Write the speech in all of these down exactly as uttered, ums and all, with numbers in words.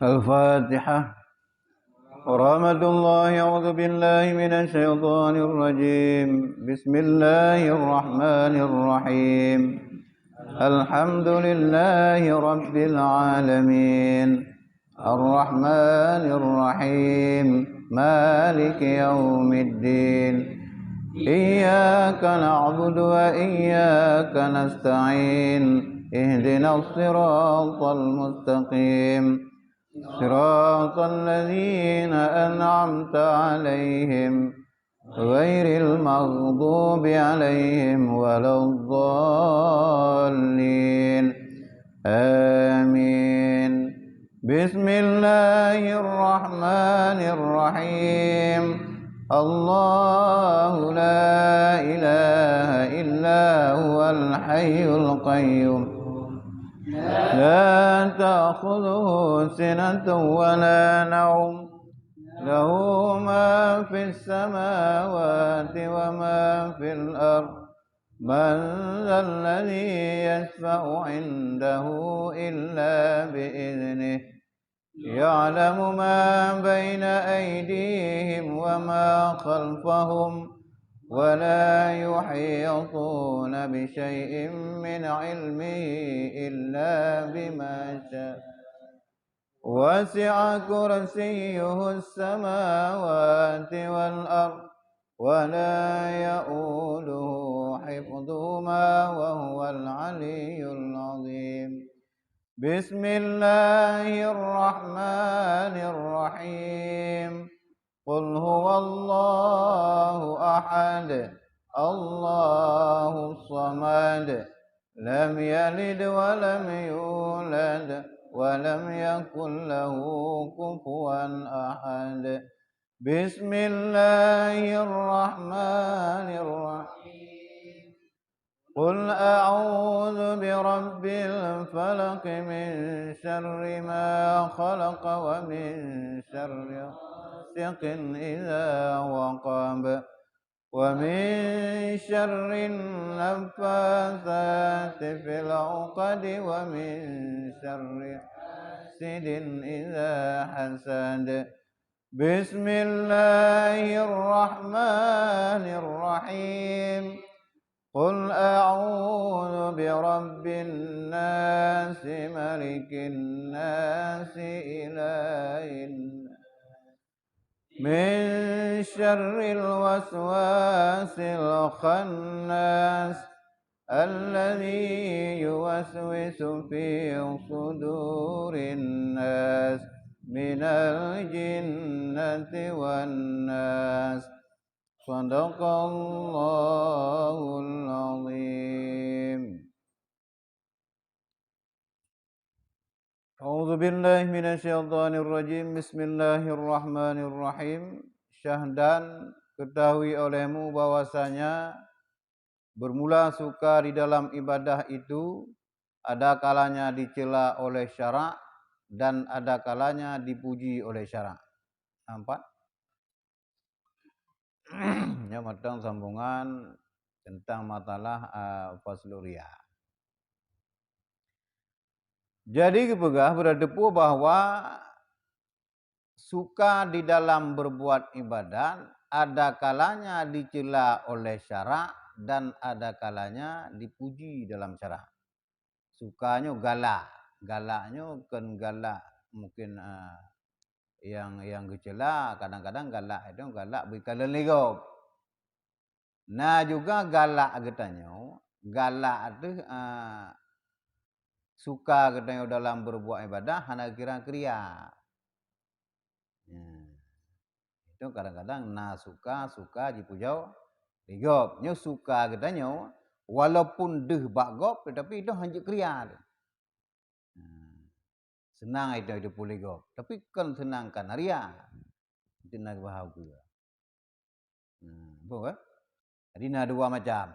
الفاتحة. ورحمة الله، أعوذ بالله من الشيطان الرجيم. بسم الله الرحمن الرحيم. الحمد لله رب العالمين. الرحمن الرحيم. مالك يوم الدين. إياك نعبد وإياك نستعين. اهدنا الصراط المستقيم. صراط الذين أنعمت عليهم غير المغضوب عليهم ولا الضالين. آمين. بسم الله الرحمن الرحيم. الله لا إله إلا هو الحي القيوم. لا تأخذه سنة ولا نوم. له ما في السماوات وما في الأرض. من ذا الذي يشفع عنده إلا بإذنه. يعلم ما بين أيديهم وما خلفهم. ولا يحيطون بشيء من علمه إلا بما شاء. وسع كرسيه السماوات والأرض. ولا يؤوده حفظهما وهو العلي العظيم. بسم الله الرحمن الرحيم. قل هو الله أحد. الله الصمد. لم يلد ولم يولد. ولم يكن له كفوا أحد. بسم الله الرحمن الرحيم. قل أعوذ برب الفلق. من شر ما خلق. ومن شر غاسق إذا وقب. ومن شر النفاثات في العقد. ومن شر حاسد إذا حسد. بسم الله الرحمن الرحيم. قل أعوذ برب الناس. ملك الناس. إله الناس. من شر الوسواس الخناس. الذي يوسوس في صدور الناس. من الجنة والناس. صدق الله العظيم. أعوذ بالله من الشيطان الرجيم. بسم الله الرحمن الرحيم. Syahdan, ketahui olehmu bahwasanya bermula suka di dalam ibadah itu ada kalanya dicela oleh syarak dan ada kalanya dipuji oleh syarak. Nampak? Nyoe mantong sambungan tentang masalah, a, faslu riya. Jadi geupeugah, beureudeupue bahwa suka di dalam berbuat ibadat, ada kalanya dicela oleh syarak dan ada kalanya dipuji dalam syarak. Suka nyoe galak. Galak nyoe kon galak mungken, a, nyang, nyang geucela, kadang-kadang galak itu galak beukalon lé gob. Na juga galak geutanyoe, galak teuh, a, suka geutanyoe dalam berbuat ibadah hana kira-kira. Ya. Itu kadang-kadang na suka, suka jipujoe lé gob. Nyoe suka geutanyoe, walaupun deuh bak gob, tetapi itu hanjeuet kria teuh. Nah, seunang itu, itu puléh gob, tapi kon seunang kana ria. Itu na bahau keue. Nah, betul kan? Jadi na dua macam.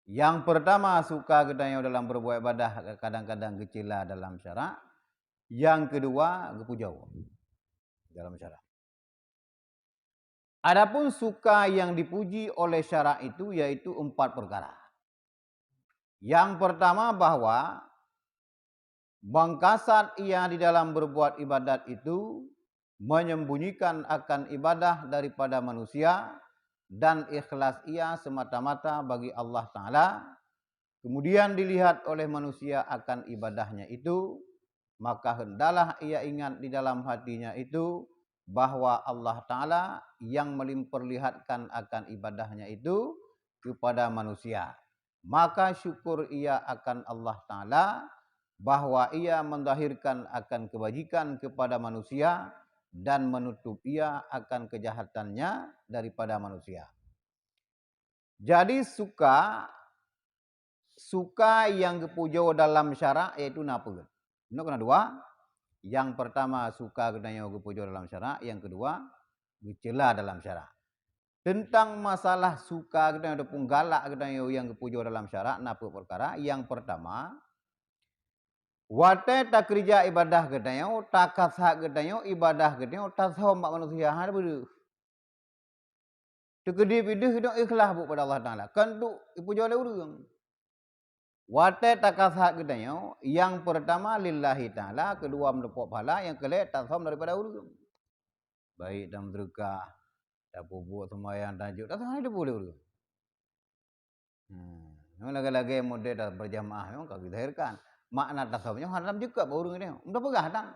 Yang pertama, suka geutanyoe dalam berbuat ibadah kadang-kadang geucela dalam syarak. Yang kedua, geupujoe dalam syarak. Adapun suka yang dipuji oleh syarak itu yaitu empat perkara. Yang pertama, bahwa Bang kasat ia di dalam berbuat ibadat itu menyembunyikan akan ibadah daripada manusia dan ikhlas ia semata-mata bagi Allah Ta'ala, kemudian dilihat oleh manusia akan ibadahnya itu, maka hendaklah ia ingat di dalam hatinya itu bahwa Allah Ta'ala yang memperlihatkan akan ibadahnya itu kepada manusia. Maka syukur ia akan Allah Ta'ala bahwa ia menzahirkan akan kebajikan kepada manusia dan menutup ia akan kejahatannya daripada manusia. Jadi suka, suka yang geupujoe dalam syarak yaitu na peuet. Nyoe keunan dua. Yang pertama suka geutanyoe geupujoe dalam syarak, yang kedua geucela dalam syarak. Teuntang masalah suka geutanyoe ataupun galak geutanyoe nyang geupujoe dalam syarak na peuet peukara. Yang pertama, watée takeurija ibadah geutanyoe, takasat geutanyoe, ibadah geutanyoe, tasom bak manusia, hana beudeuh. Teukeudi beudeuh geutanyoe ikhlas buet bak Allah Ta'ala, kon duek ipujoe lé ureuëng. Watée takasat geutanyoe, nyang peurtama lillahi ta'ala, keudua meuteupok pahala, nyang keulhée tasom daripada ureuëng. Baik dan meuseudeukah, tapeubuet seumayang, tahajud, tasom hana teupeu lé ureuëng. Hmm, memang lagée-lagée model berjamaah memang ka geuzahirkan. Makna tasom nyoe hana lam jeukat bak ureuëng nyoe. Mudah peugah tan.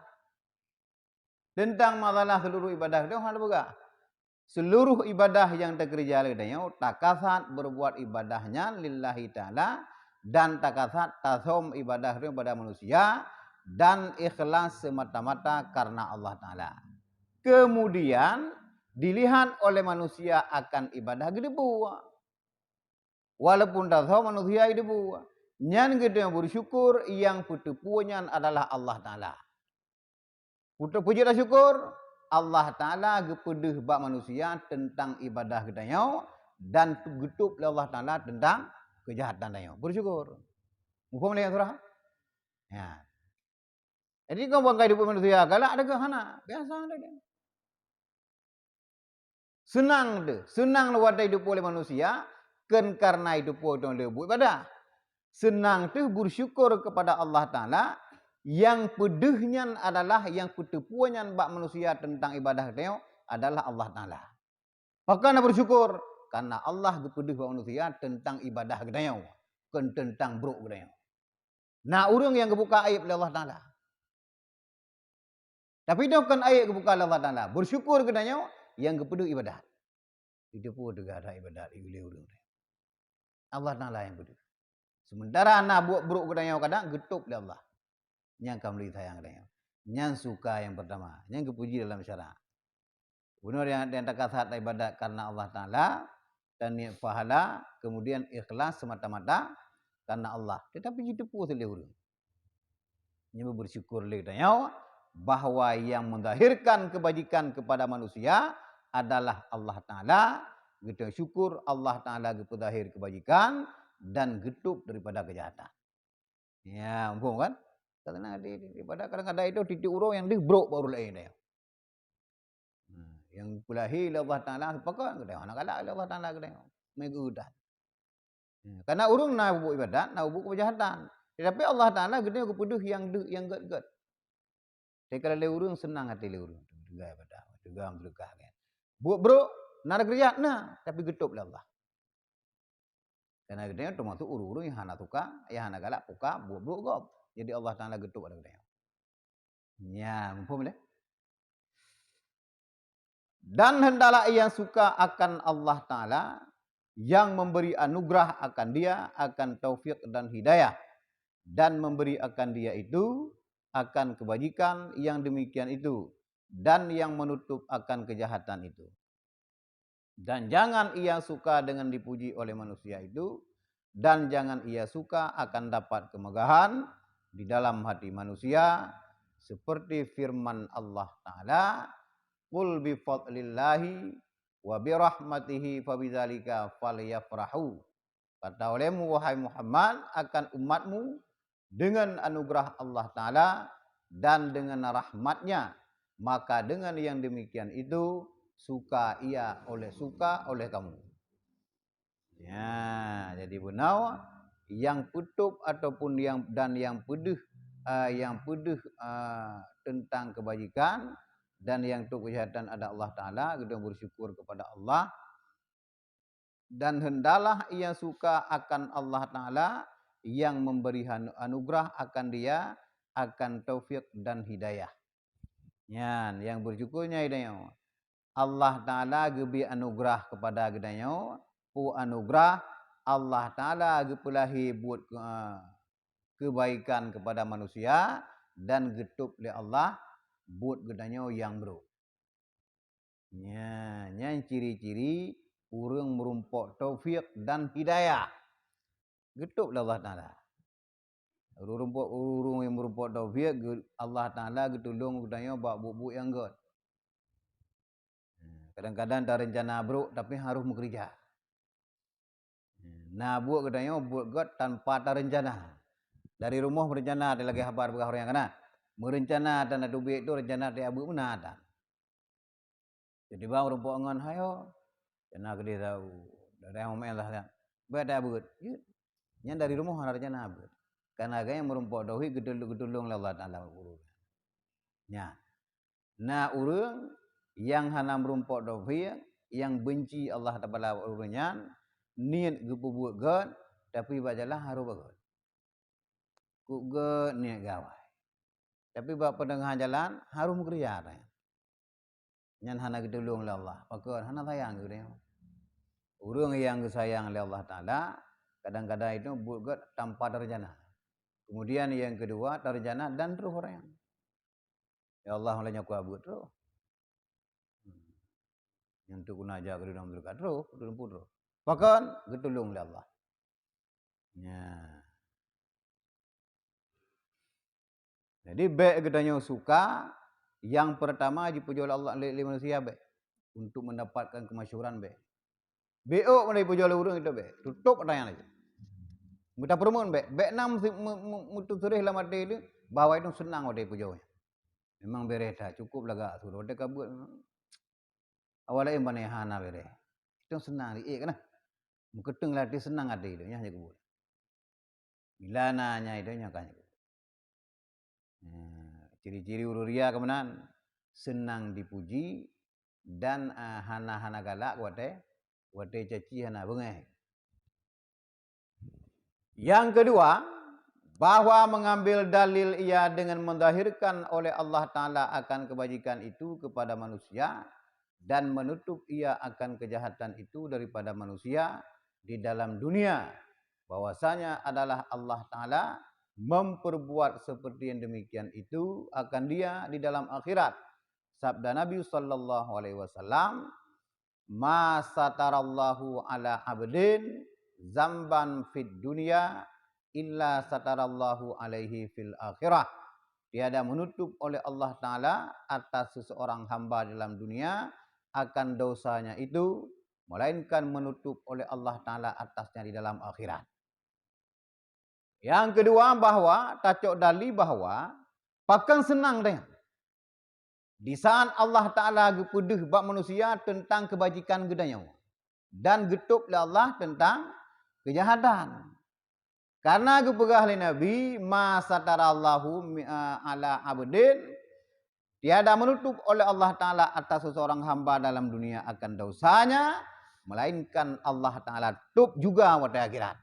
Teuntang masalah seuluruh ibadah nyoe hana peugah. Seuluruh ibadah nyang takeurija lé geutanyoe, takasat berbuat ibadah nyan lillahi ta'ala, dan takasat tasom ibadah nyan pada manusia, dan ikhlas semata-mata karena Allah Ta'ala. Kemudian dilihat oleh manusia akan ibadah geudebu. Walaupun tasom manusia geudebu, nyan geutanyoe bersyukur nyang peuteupeue nyan adalah Allah Ta'ala. Untuk puji dan syukur, Allah Ta'ala geupeudeuh bak manusia teuntang ibadah geutanyoe dan geutôb lé Allah Ta'ala teuntang keujahatan tanyoe. Bersyukur. Muphom lé surah? Ya. Jadi kon bangkai dipeu manusia galak deungon hana, biasa deungon. Seunang teuh, seunang lé watée jiteupeue lé manusia, kon karena jiteupeue teuh lé buet ibadah. Seunang teuh bersyukur kepada Allah Ta'ala, nyang peudeuh nyan adalah, nyang peuteupeue nyan bak manusia teuntang ibadah geutanyoe adalah Allah Ta'ala. Pakon na bersyukur? Karena Allah geupeudeuh bak manusia teuntang ibadah geutanyoe, kon teuntang brok geutanyoe. Na ureuëng nyang geubuka aéb lé Allah Ta'ala. Tapi nyoe kon aéb geubuka lé Allah Ta'ala. Bersyukur geutanyoe nyang geupeudeuh ibadat. Jiteupeue teuh gata ibadat lé ureuëng. Allah Ta'ala nyang peudeuh. Sementara na buet brok geutanyoe kadang geutôb lé Allah. Nyang ka meuli sayang geutanyoe. Nyan suka nyang pertama, nyang geupuji dalam syarak. Bunoe nyang, nyang takasat ibadat karena Allah Ta'ala, dan niet pahala, kemudian ikhlas semata-mata karena Allah. Tetapi jiteupeue lé ureuëng. Nyoe bersyukur lé geutanyoe bahwa nyang menzahirkan kebajikan kepada manusia adalah Allah Ta'ala. Geutanyoe syukur Allah Ta'ala geupeuzahir kebajikan dan geutôb daripada keujahatan. Ya, muphom kan? Kadang-kadang di, di, daripada kadang-kadang itu titik ureuëng nyang deuh brok bak ureuëng laén. Nah, nyang peulahé lé Allah Ta'ala, pakon geutanyoe hana galak lé Allah Ta'ala geutanyoe. Meugeudah. Ya, karena ureuëng na buet ibadat, na buet keujahatan. Tetapi Allah Ta'ala geutanyoe geupeudeuh nyang deuh, nyang gét-gét. Teuka lé ureuëng seunang até lé ureuëng. Teuga ibadah, teuga meuseudeukah kan. Buet brok, na keurija na, tapi geutôb lé Allah. Karena geutanyoe termasuk ureuëng-ureuëng nyang hana suka, nyang hana galak puka buet brok gob. Jadi Allah Ta'ala geutôb pada geutanyoe. Nya, muphom lé? Dan hendaklah ia suka akan Allah Ta'ala yang memberi anugerah akan dia, akan taufik dan hidayah, dan memberi akan dia itu akan kebajikan yang demikian itu, dan yang menutup akan kejahatan itu. Dan jangan ia suka dengan dipuji oleh manusia itu, dan jangan ia suka akan dapat kemegahan di dalam hati manusia, seperti firman Allah Ta'ala, "Qul bi fadlillahi wa bi rahmatihi fa bidzalika falyafrahu." Kata olehmu, wahai Muhammad, akan umatmu, dengan anugerah Allah Ta'ala dan dengan rahmat-Nya, maka dengan yang demikian itu suka ia oleh, suka oleh kamu. Ya, jadi beunau yang peutôb ataupun yang, dan yang peudeuh eh, nyang peudeuh, eh, teuntang keubajikan, dan nyang tôb keujahatan adalah Allah Taala, geutanyoe beusyukur keupada Allah. Dan hendaklah ia suka akan Allah Taala yang memberi anu-, anugerah akan dia, akan taufik dan hidayah. Nyan, nyang beusyukur nyan geutanyoe. Allah Taala geubri anugerah keupada geutanyoe, peue anugerah? Allah Taala geupeulahé buet keu-, keubaikan keupada manusia dan geutôb lé Allah buet geutanyoe nyang brôk. Nya, nyan ciri-ciri ureuëng meurumpok taufik dan hidayah. Geutôb lé Allah Taala. Ureuëng meurumpok, ureuëng nyang meurumpok taufik, geu-, Allah Taala geutulông geutanyoe bak buet-buet nyang gét. Kadang-kadang tareuncana brôk, tapi harôh meukeureuja. Na buet geutanyoe buet gét tanpa tareuncana. Dari rumoh meurencana, ada lagée haba peugah ureuëng kana. Meurencana tan ateubiet tu rencana tajak beuet meunan tan. Tiba-tiba meurumpok ngon, "Hayo, rencana keudeh tahu. Dari yang main lah kan. Beuet tajak beuet." Jeuet. Nyan dari rumoh hana rencana beuet. Karena gaya meurumpok taufik geutulông, geutulông lé Allah Taala. Nya. Na ureuëng nyang hana meurumpok taufik, nyang beunci Allah Taala bak ureuëng nyan, niet geupeubuet gét, tapi bak jalan harôh bak gét. Kuk gét niet gawai. Tapi bak peuteungoh jalan harôh meukeureuja, nyan hana geutulông lé Allah. Pakon? Hana sayang keu geutanyoe. Ureuëng nyang geusayang lé Allah Taala, kadang-kadang itu buet gét tanpa tareuncana. Kemudian yang kedua, tareuncana dan troh ureuëng nyan. Ya Allah, lôn nyoe kubuet troh. Nyang tu guna jak keu dalam syeuruga troh, keu dalam troh. Pakon? Geutulông lé Allah. Nya. Jadi, bék geutanyoe suka nyang peurtama jipujoe lé Allah, lé, lé manusia bék, untuk mendapatkan kemasyhuran bék. Bék ôk meunyoe jipujoe lé ureuëng itu bék. Tutôp ata nyan laju. Meuta peureumeun bék. Bék na meusi-, meu-, meu-, meuteuseureh lam até teuh bahwa itu seunang watée jipujoe. Memang beureh that, cukup lagak su watée ka beuet memang. Awai laén bani hana beureh. Itu seunang di ék kana. Meukeuteueng lati seunang até itu, nyan hana keubuet. Bila na nyan itu nyan ka hana keubuet. Nah, ciri-ciri ureuëng ria keumanan, seunang dipuji dan, ah, hana-hana galak watée, watée caci hana beungéh. Yang kedua, bahwa mengambil dalil ia dengan menzahirkan oleh Allah Taala akan kebajikan itu kepada manusia dan menutup ia akan kejahatan itu daripada manusia di dalam dunia, bahwasanya adalah Allah Taala memperbuat seperti yang demikian itu akan dia di dalam akhirat. Sabda Nabi sallallahu alaihi wasallam, "Ma satarallahu ala abdin zamban fid dunya illa satarallahu alaihi fil akhirah." Tiada menutup oleh Allah Taala atas seseorang hamba dalam dunia akan dosanya itu, melainkan menutup oleh Allah Taala atasnya di dalam akhirat. Yang kedua, bahwa tacok dali bahwa pakon seunang deh di saat Allah Taala geupeudeuh bak manusia teuntang keubajikan geutanyoe dan geutôb lé Allah teuntang keujahatan. Karena geupeugah lé Nabi, "Ma satarallahu mi-, a, ala abdin," tiada menutup oleh Allah Taala atas seseorang hamba dalam dunia akan dosanya, melainkan Allah Taala tôb juga watée akhirat.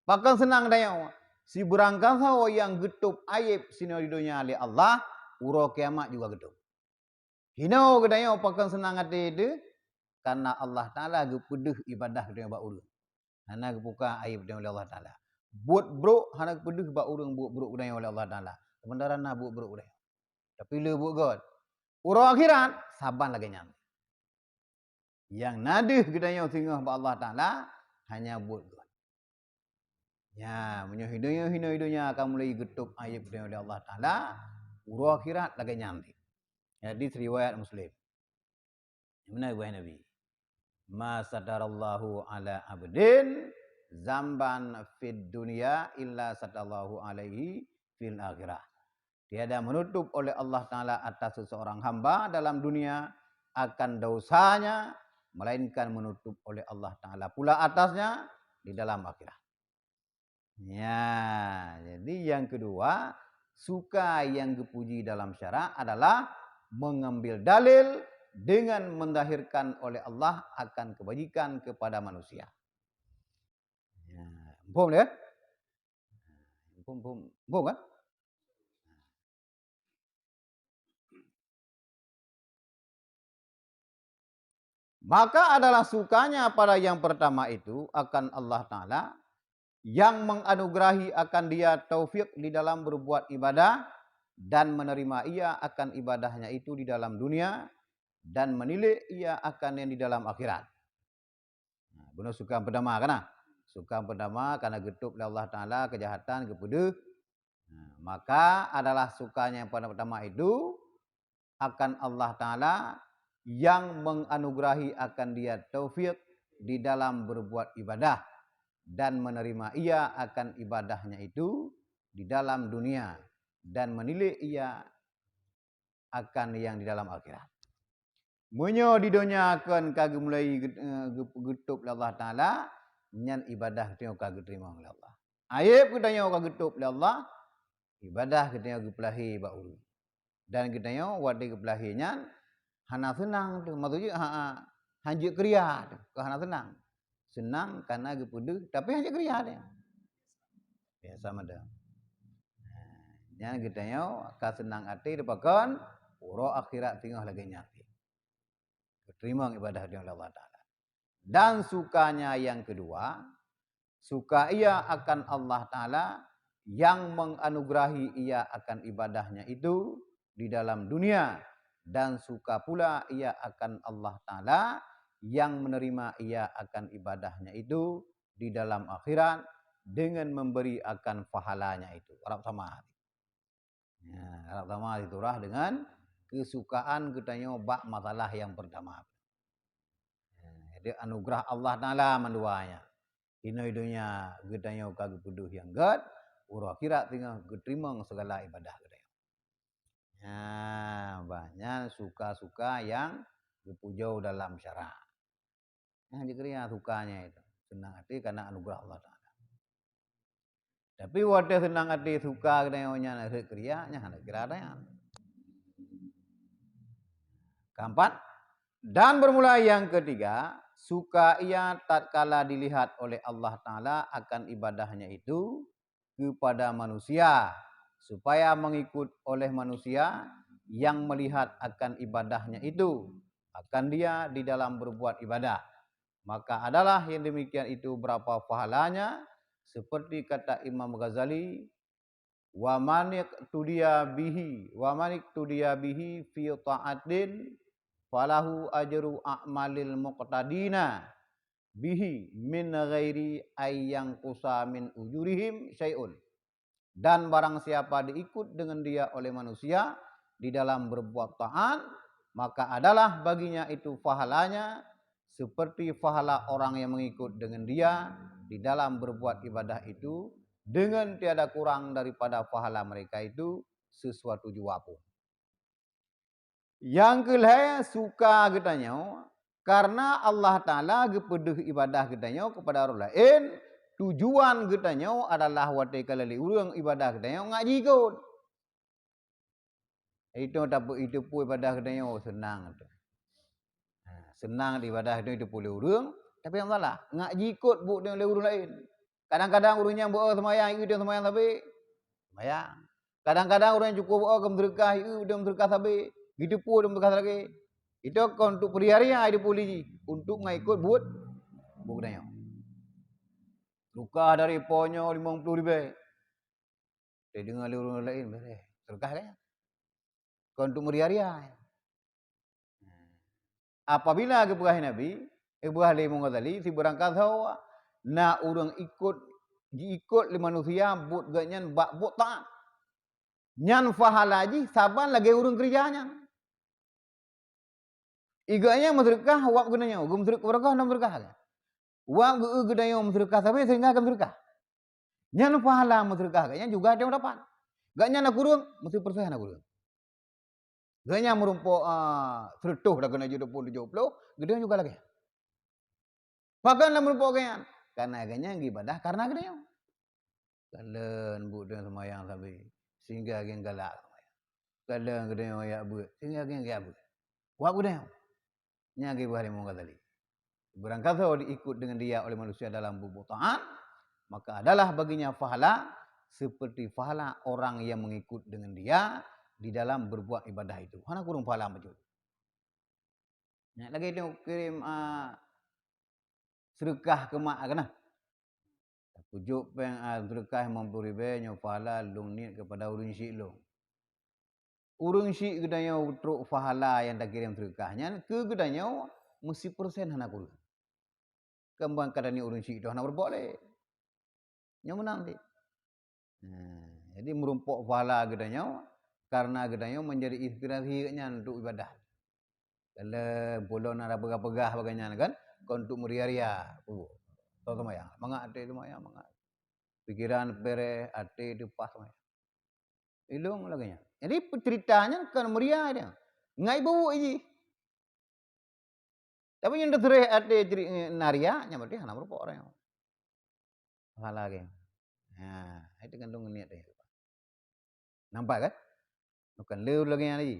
Pakon seunang tanyoe, sibeurangkasoe nyang geutôb aéb sinoe di donya lé Allah, uroe kiamat juga geutôb. Hinoe geutanyoe pakon seunang até teuh, karena Allah Taala geupeudeuh ibadah geutanyoe bak ureuëng. Hana geubuka aéb geutanyoe lé Allah Taala. Buet brôk hana geupeudeuh bak ureuëng buet brôk geutanyoe lé Allah Taala. Sementara na buet brôk geutanyoe. Tapi le buet gét. Uroe akhirat, saban lagée nyan. Nyang na deuh geutanyoe singoh bak Allah Taala, hanya buet gét. Nya, meunyoe hinoe, hinoe donya ka mulai geutôb aéb geutanyoe lé Allah Taala, uroe akhirat lagée nyan lé. Hadis riwayat Muslim. Nyang meunan geupeugah Nabi, "Ma satarallahu ala abdin zamban fid dunya illa satarallahu alaihi fil akhirah." Tiada menutup oleh Allah Taala atas seseorang hamba dalam dunia akan dosanya, melainkan menutup oleh Allah Taala pula atasnya di dalam akhirat. Ya, jadi yang kedua, Suka yang geupuji dalam syarak adalah mengambil dalil dengan mendahirkan oleh Allah akan kebajikan kepada manusia. Ya, muphom ya? Muphom, muphom, muphom kan? Maka adalah sukanya pada yang pertama itu akan Allah Ta'ala yang menganugerahi akan dia taufik di dalam berbuat ibadah dan menerima ia akan ibadahnya itu di dalam dunia dan menilik ia akan yang di dalam akhirat. Nah, bunoe suka yang pertama kan? Suka yang pertama karena geutôb lé Allah Ta'ala kejahatan, geupeudeuh. Nah, maka adalah sukanya yang pertama itu akan Allah Ta'ala yang menganugerahi akan dia taufik di dalam berbuat ibadah dan menerima ia akan ibadahnya itu di dalam dunia dan menilik ia akan yang di dalam akhirat. Meunyoe di donya kon ka geumulai ge-, eh, ge-, geutôb lé Allah Ta'ala, nyan ibadah geutanyoe ka geuteurimong lé Allah. Aéb geutanyoe ka geutôb lé Allah, ibadah geutanyoe geupeulahé bak ureuëng. Dan geutanyoe watée geupeulahé nyan hana seunang teuh, maksud jih ha, ha, hanjeuet keuria teuh, ka hana seunang. Seunang kana geupeudeuh, tapi hanjeuet keuria teuh. Biasa mada. Nyan geutanyoe ka seunang até teuh pakon, uroe akhirat singoh lagée nyan. Geuteurimong ibadah geutanyoe lé Allah Ta'ala. Dan sukanya yang kedua, suka ia akan Allah Ta'ala yang menganugerahi ia akan ibadahnya itu di dalam dunia, dan suka pula ia akan Allah Ta'ala yang menerima ia akan ibadahnya itu di dalam akhirat dengan memberi akan pahalanya itu. Arab sama. Ya, Arab sama diturah dengan kesukaan geutanyoe bak masalah yang pertama. Ya, jadi anugerah Allah Ta'ala mandua nyan. Inoe donya geutanyoe ka geupeudeuh nyang gét, uroe akhirat teungoh geuteurimong segala ibadah geutanyoe. Ya, bah nyan suka-suka yang geupujoe dalam syarak. Nyang jikeuria sukanya itu. Seunang até karena anugerah Allah Ta'ala. Tapi watée seunang até suka geutanyoe nyan rhot keuria, nyan hana kira nyan. Keempat, dan bermula yang ketiga, suka ia tatkala dilihat oleh Allah Ta'ala akan ibadahnya itu kepada manusia, supaya mengikut oleh manusia yang melihat akan ibadahnya itu akan dia di dalam berbuat ibadah. Maka adalah yang demikian itu berapa pahalanya, seperti kata Imam Ghazali, "Wa maniqtudiya bihi, wa maniqtudiya bihi fi ta'atin falahu ajru a'malil muqtadina bihi min ghairi ay yanqusa min ujurihim syai'un." Dan barang siapa diikut dengan dia oleh manusia di dalam berbuat taat, maka adalah baginya itu pahalanya seperti pahala orang yang mengikut dengan dia di dalam berbuat ibadah itu, dengan tiada kurang daripada pahala mereka itu sesuatu jua pun. Nyang keu lhée suka geutanyoe, karena Allah Ta'ala geupeudeuh ibadah geutanyoe keupada ureuëng laén, tujuan geutanyoe adalah watée ka lé ureuëng ibadah geutanyoe ngat jiikot. Itu tapeu-, itu pue ibadah geutanyoe seunang tu. Ha, seunang di ibadah geutanyoe itu pue lé ureuëng, tapi nyang salah, ngat jiikot buet lé ureuëng laén. Kadang-kadang ureuëng nyang beu seumayang, ié teuh seumayang sabe. Seumayang. Kadang-kadang ureuëng nyang cukup beu keu meuseudeukah, ié teuh meuseudeukah sabe. Geuteupue teuh meuseudeukah lagée. Itu kon untuk peuria-ria, itu pue lé jih. Untuk ngai ikot buet, buet geutanyoe. Tukah dari po nyoe limong ploh ribée. Teudeungoe lé ureuëng laén, beureh. Seudeukah kan? Kon untuk meuria-ria. Apabila geupeugah Nabi, geupeugah lé Imam Ghazali, sibeurangkasoe na ureuëng ikot, jiikot lé manusia buet geuhnyan bak buet taat. Nyan pahala jih saban lagée ureuëng keurija nyan. Ié geuhnyan meuseudeukah wab geutanyoe, geumeuseudeukah, beureukat na meuseudeukah. Wab geu-, geutanyoe meuseudeukah sabe sehingga geumeuseudeukah. Nyan pahala meuseudeukah geuhnyan juga tanyoe dapat. Geuhnyan na kureueng, meusti peureuseh na kureueng. Geuhnyan meurumpok, ah, seureutôh dah keuneuk jeuet dua ploh tujoh ploh, geutanyoe juga lagée. Pakon lom meurumpok geuhnyan? Karena geuhnyan geuibadah karena geutanyoe. Kalon buet tanyoe seumayang sabe. sehingga geng galak. Kadang geutanyoe jak beuet, sehingga geng jak beuet. Wak geutanyoe. Nyan geupeugah lé Imam Ghazali. Barangkasoe diikut dengan dia oleh manusia dalam berbuat taat, maka adalah baginya pahala seperti pahala orang yang mengikut dengan dia di dalam berbuat ibadah itu. Hana kureueng pahala bacut. Nyan lagèe nyoe kirém, a, seudeukah keu mak keunan. Tapeuduek péng, a, seudeukah limong ploh ribèe nyoe pahala lôn niet keupada ureueng syik lôn. Ureueng syik geutanyoe trok pahala nyang takirém seudeukah nyan keu geutanyoe meusipeursen hana kureueng. Keumbang ka taniet ureueng syik tu hana meurumpok lé. Nyoe meunan lé. Nah, jadi meurumpok pahala geutanyoe karena geutanyoe menjadi inspirasi geuhnyan untuk ibadah. Kalau ulôn na peugah-peugah bagai nyan kan, kon untuk meuria-ria. Oh, toh seumayang, mangat até seumayang, mangat. Pikiran beres, até teuh paih seumayang. Ilôn lagèe nyan. Jadi, peuceurita nyan kon meuria dia. Ngai bubuet jih. Tapi nyang teuseureh até ciri-, na ria, nyan berarti hana meurumpok orang nyan. Pahala geuh. Ha, itu tergantung niat dia. Nampak kan? Bukan lé lagèe nyan lagi.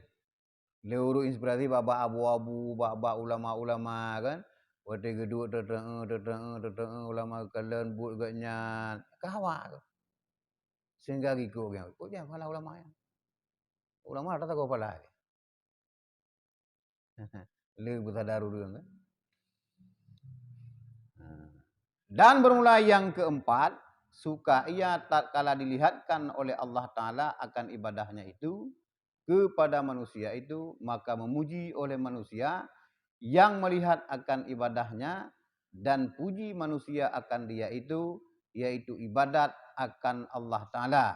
Lé ureueng inspirasi bak-bak abu-abu, bak-bak ulama-ulama kan. Watèe geuduek teuteu'e, teuteu'e, teuteu'e ulama kalon buet geuhnyan. Ka hawa tu. Sehingga gikok geuhnyan. Kok jah pahala ulama nyan. Ulama rata-rata pahala. Lé beusadar ureueng kan. Ha. Dan bermula yang keempat, suka ia tatkala dilihatkan oleh Allah Taala akan ibadahnya itu kepada manusia itu, maka memuji oleh manusia yang melihat akan ibadahnya, dan puji manusia akan dia itu, yaitu ibadat akan Allah Taala.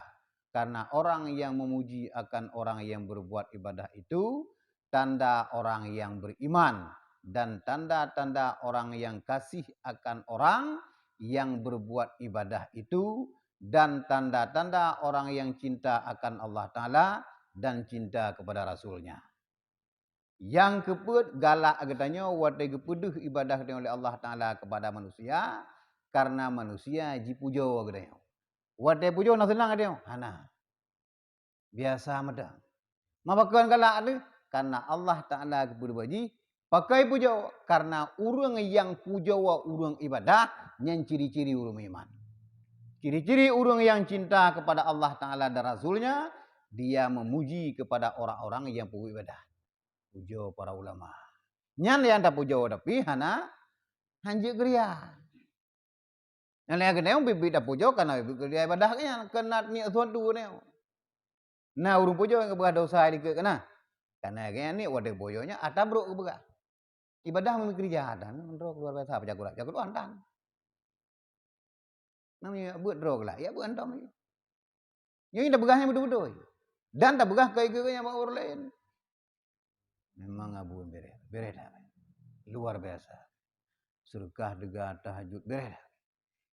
Karena orang yang memuji akan orang yang berbuat ibadah itu, tanda orang yang beriman, dan tanda-tanda orang yang kasih akan orang yang berbuat ibadah itu, dan tanda-tanda orang yang cinta akan Allah Taala dan cinta kepada Rasul-Nya. Nyang keupeuet, galak geutanyoe watèe geupeudeuh ibadah geutanyoe lé Allah Taala kepada manusia, karena manusia jipujoe geutanyoe. Watèe pujoe na seunang geutanyoe? Hana. Biasa mantong. Ma pakon galak teuh? Karena Allah Taala geupeudeuh bak jih, pakon pujoe, karena ureueng nyang pujoe ureueng ibadah, nyan ciri-ciri ureueng meuiman. Ciri-ciri ureueng nyang cinta kepada Allah Taala dan Rasul-Nya, dia memuji kepada orang-orang nyang peubuet ibadah. Pujoe para ulama. Nyan nyang tapujoe tapi hana hanjeuet geuria. Nyang lagèe nyoe biet-biet tapujoe kana biet geuria ibadah nyan, kana niet suatu nyoe. Na ureueng pujoe nyang geupeugah dosa dikeue kana. Kana geuh niet watèe pujoe nyan ata brok geupeugah. Ibadah meumikeurija dan droe luar biasa peujagoe, jagoe antan. Namanya buet droe lah, ya buet antam. Nyoe tapeugah nyang beutôi-beutôi. Dan tapeugah keu ikeue nyang bak ureueng laén. Memang abu bereh, bereh that. Luar biasa. Seudeukah, teuga, tahajud, bereh that.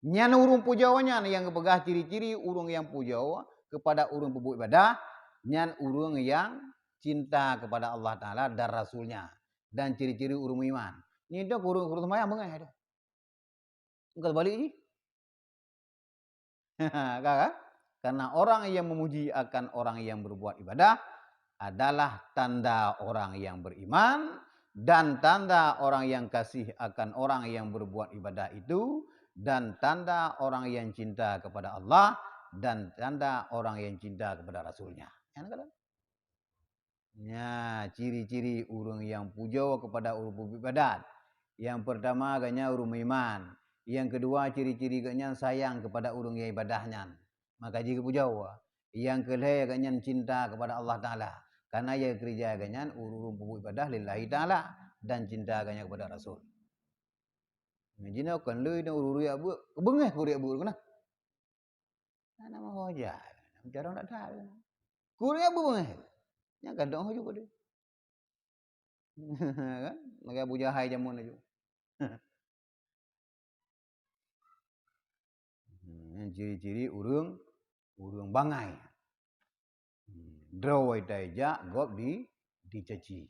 Nyan ureueng pujoe nyan nyang geupeugah ciri-ciri ureueng nyang pujoe kepada ureueng peubuet ibadah, nyan ureueng nyang cinta kepada Allah Taala dan Rasul-Nya, dan ciri-ciri ureueng meuiman. Nyan tu ureueng, ureueng seumayang beungéh tu. Engkau balik jih. Ka, kan? Karena orang yang memuji akan orang yang berbuat ibadah adalah tanda orang yang beriman, dan tanda orang yang kasih akan orang yang berbuat ibadah itu, dan tanda orang yang cinta kepada Allah, dan tanda orang yang cinta kepada Rasul-Nya. Nyan kan? Nya, ciri-ciri ureueng nyang pujoe kepada ureueng peubuet ibadat. Nyang peurtama, gobnyan ureueng meuiman. Nyang keudua, ciri-ciri gobnyan sayang kepada ureueng nyang ibadah nyan. Maka jih geupujoe. Nyang keulhèe, gobnyan cinta kepada Allah Taala. Karena nyang geukeurija gobnyan ureueng peubuet ibadah lillahi taala dan cinta gobnyan kepada Rasul. Jinoe kon lé ureueng riyak beuet, beungéh keu riyak beuet keunan. Hana meuho jak. Carông that that. Kureueng beungéh. Nyang ka dong ju deh. Kan? Lagèe Abu Jahai jameun laju. Nyan ciri-ciri ureueng, ureueng bangai. Droe watèe jak gob di, dicaci.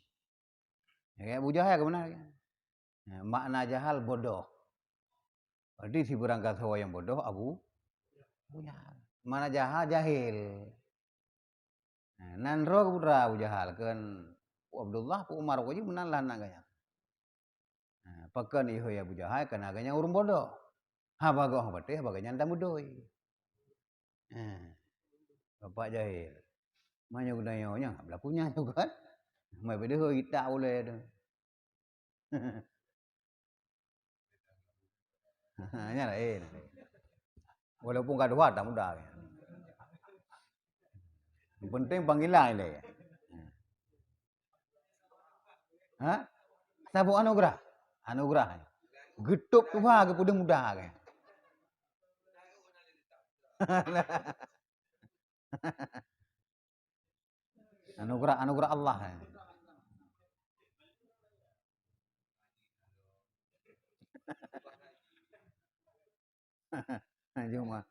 Ya, Abu Jahal keuh meunan. Ya, makna jahal bodoh. Berarti sibarang gasoe nyang bodoh Abu, Abu Jahal. Makna jahal, jahil. Nah, nan droe keu putra Abu Jahal, kheun Abdullah, Abu Umar, keu jih meunan lah aneuk geuh nyan. Nah, pakon ihôi Abu Jahal, kheun geuh nyan ureuëng bodoh. Haba goh patéh, haba geuh nyan tameudoi. Nah, bapak jahil. Meunyoe geutanyoe nyan, beulaku nyan juga kan. Mai beudeuh itak ulée tu. Nyan laén. Walaupun ka dua tak mudah. Yang penting panggilan ilée. Ha? Saboh anugerah. Anugerah. Geutôb Tuhan geupeudeuh mudah ke. Anugerah, anugerah Allah. Cuma.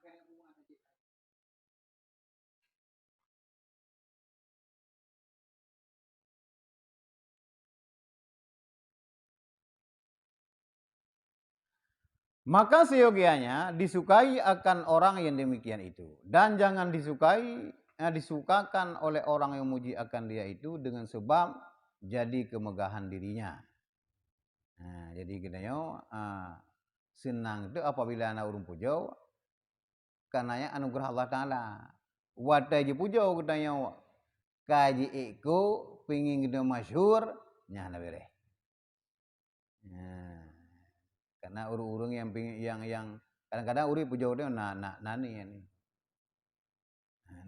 Maka seyogianya disukai akan orang yang demikian itu, dan jangan disukai, eh, disukakan oleh orang yang memuji akan dia itu dengan sebab jadi kemegahan dirinya. Nah, jadi geutanyoe, ah, seunang teuh apabila na ureuëng pujoe, karena nyan anugerah Allah Taala. Watée jipujoe geutanyoe ka jiék kok, pingin geutanyoe masyhur, nyan hana beureh. Nah, karena ureuëng-ureuëng nyang pingin, nyang, nyang kadang-kadang ureuëng pujoe geutanyoe na, na, na ni, na ni.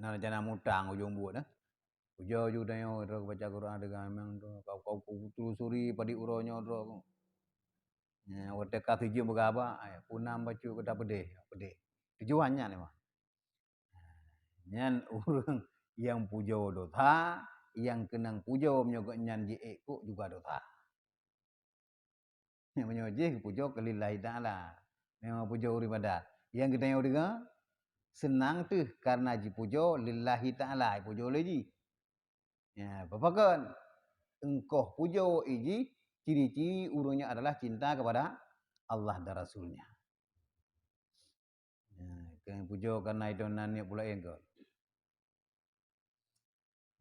Nah, rencana mutang ujong buet, eh. Pujoe ju tanyoe droe baca Quran deungon memang droe. Kau, kau, kau telusuri padit uroe nyoe droe. Nah, watée ka sijeuem beugaba, ai, punam bacut keu tapeudeh, peudeh. Tujuan nyan memang. Nyan ureuëng nyang pujoe dosa, nyang keunong pujoe meunyoe gobnyan jiék kok juga dosa. Meunyoe jih geupujoe keu lillahi ta'ala, memang pujoe ureuëng ibadat. Nyang geutanyoe deungoe, seunang teuh karena jipujoe lillahi ta'ala, jipujoe lé jih. Ya, pakon? Engkoh pujoe i jih, ciri-ciri ureuëng nyan adalah cinta kepada Allah dan Rasul-Nya. Ya, keu pujoe karena itu nan niet pula engkoh.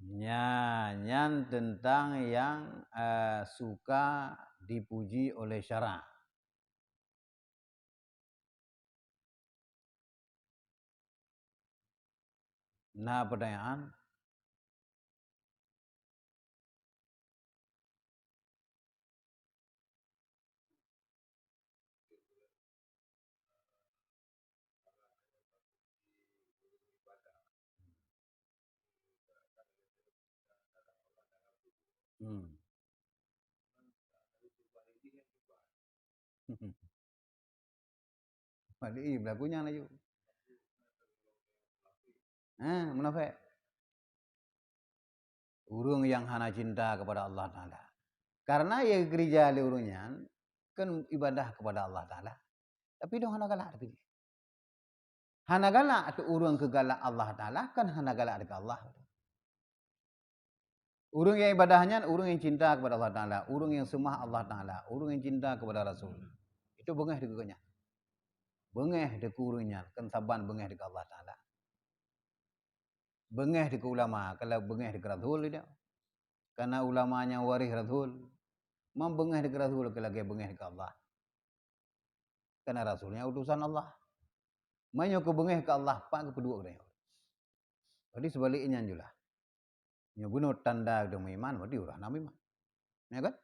Nya, nyan teuntang nyang, eh, suka dipuji oleh syara. Na peutanyaan? Hmm. Mali beulaku nyan laju. Ha, munafék. Ureuëng nyang hana cinta kepada Allah Taala. Karena nyang geukeurija lé ureuëng nyan kan ibadah kepada Allah Taala. Tapi dong hana galak tapi. Hana galak tu ureuëng keu galak Allah Taala, kan hana galak deungon Allah. Ureuëng nyang ibadah nyan ureuëng nyang cinta kepada Allah Taala, ureuëng nyang seumah Allah Taala, ureuëng nyang cinta kepada Rasul. Itu beungéh deungon nyan. Beungéh deungon ureuëng nyan, kan saban beungéh deungon Allah Taala. Beungéh deungon ulama, kalau beungéh deungon Rasul tidak. Karena ulama nyang waréh Rasul. Mam beungéh deungon Rasul ke lagée beungéh deungon Allah. Karena Rasul nyan utusan Allah. Meunyoe keu beungéh keu Allah, pat geupeuduek geutanyoe. Jadi seubalik nyan julah. Nyoe bunoe tanda geutanyoe meuiman, berarti uroe na meuiman. Ya kan?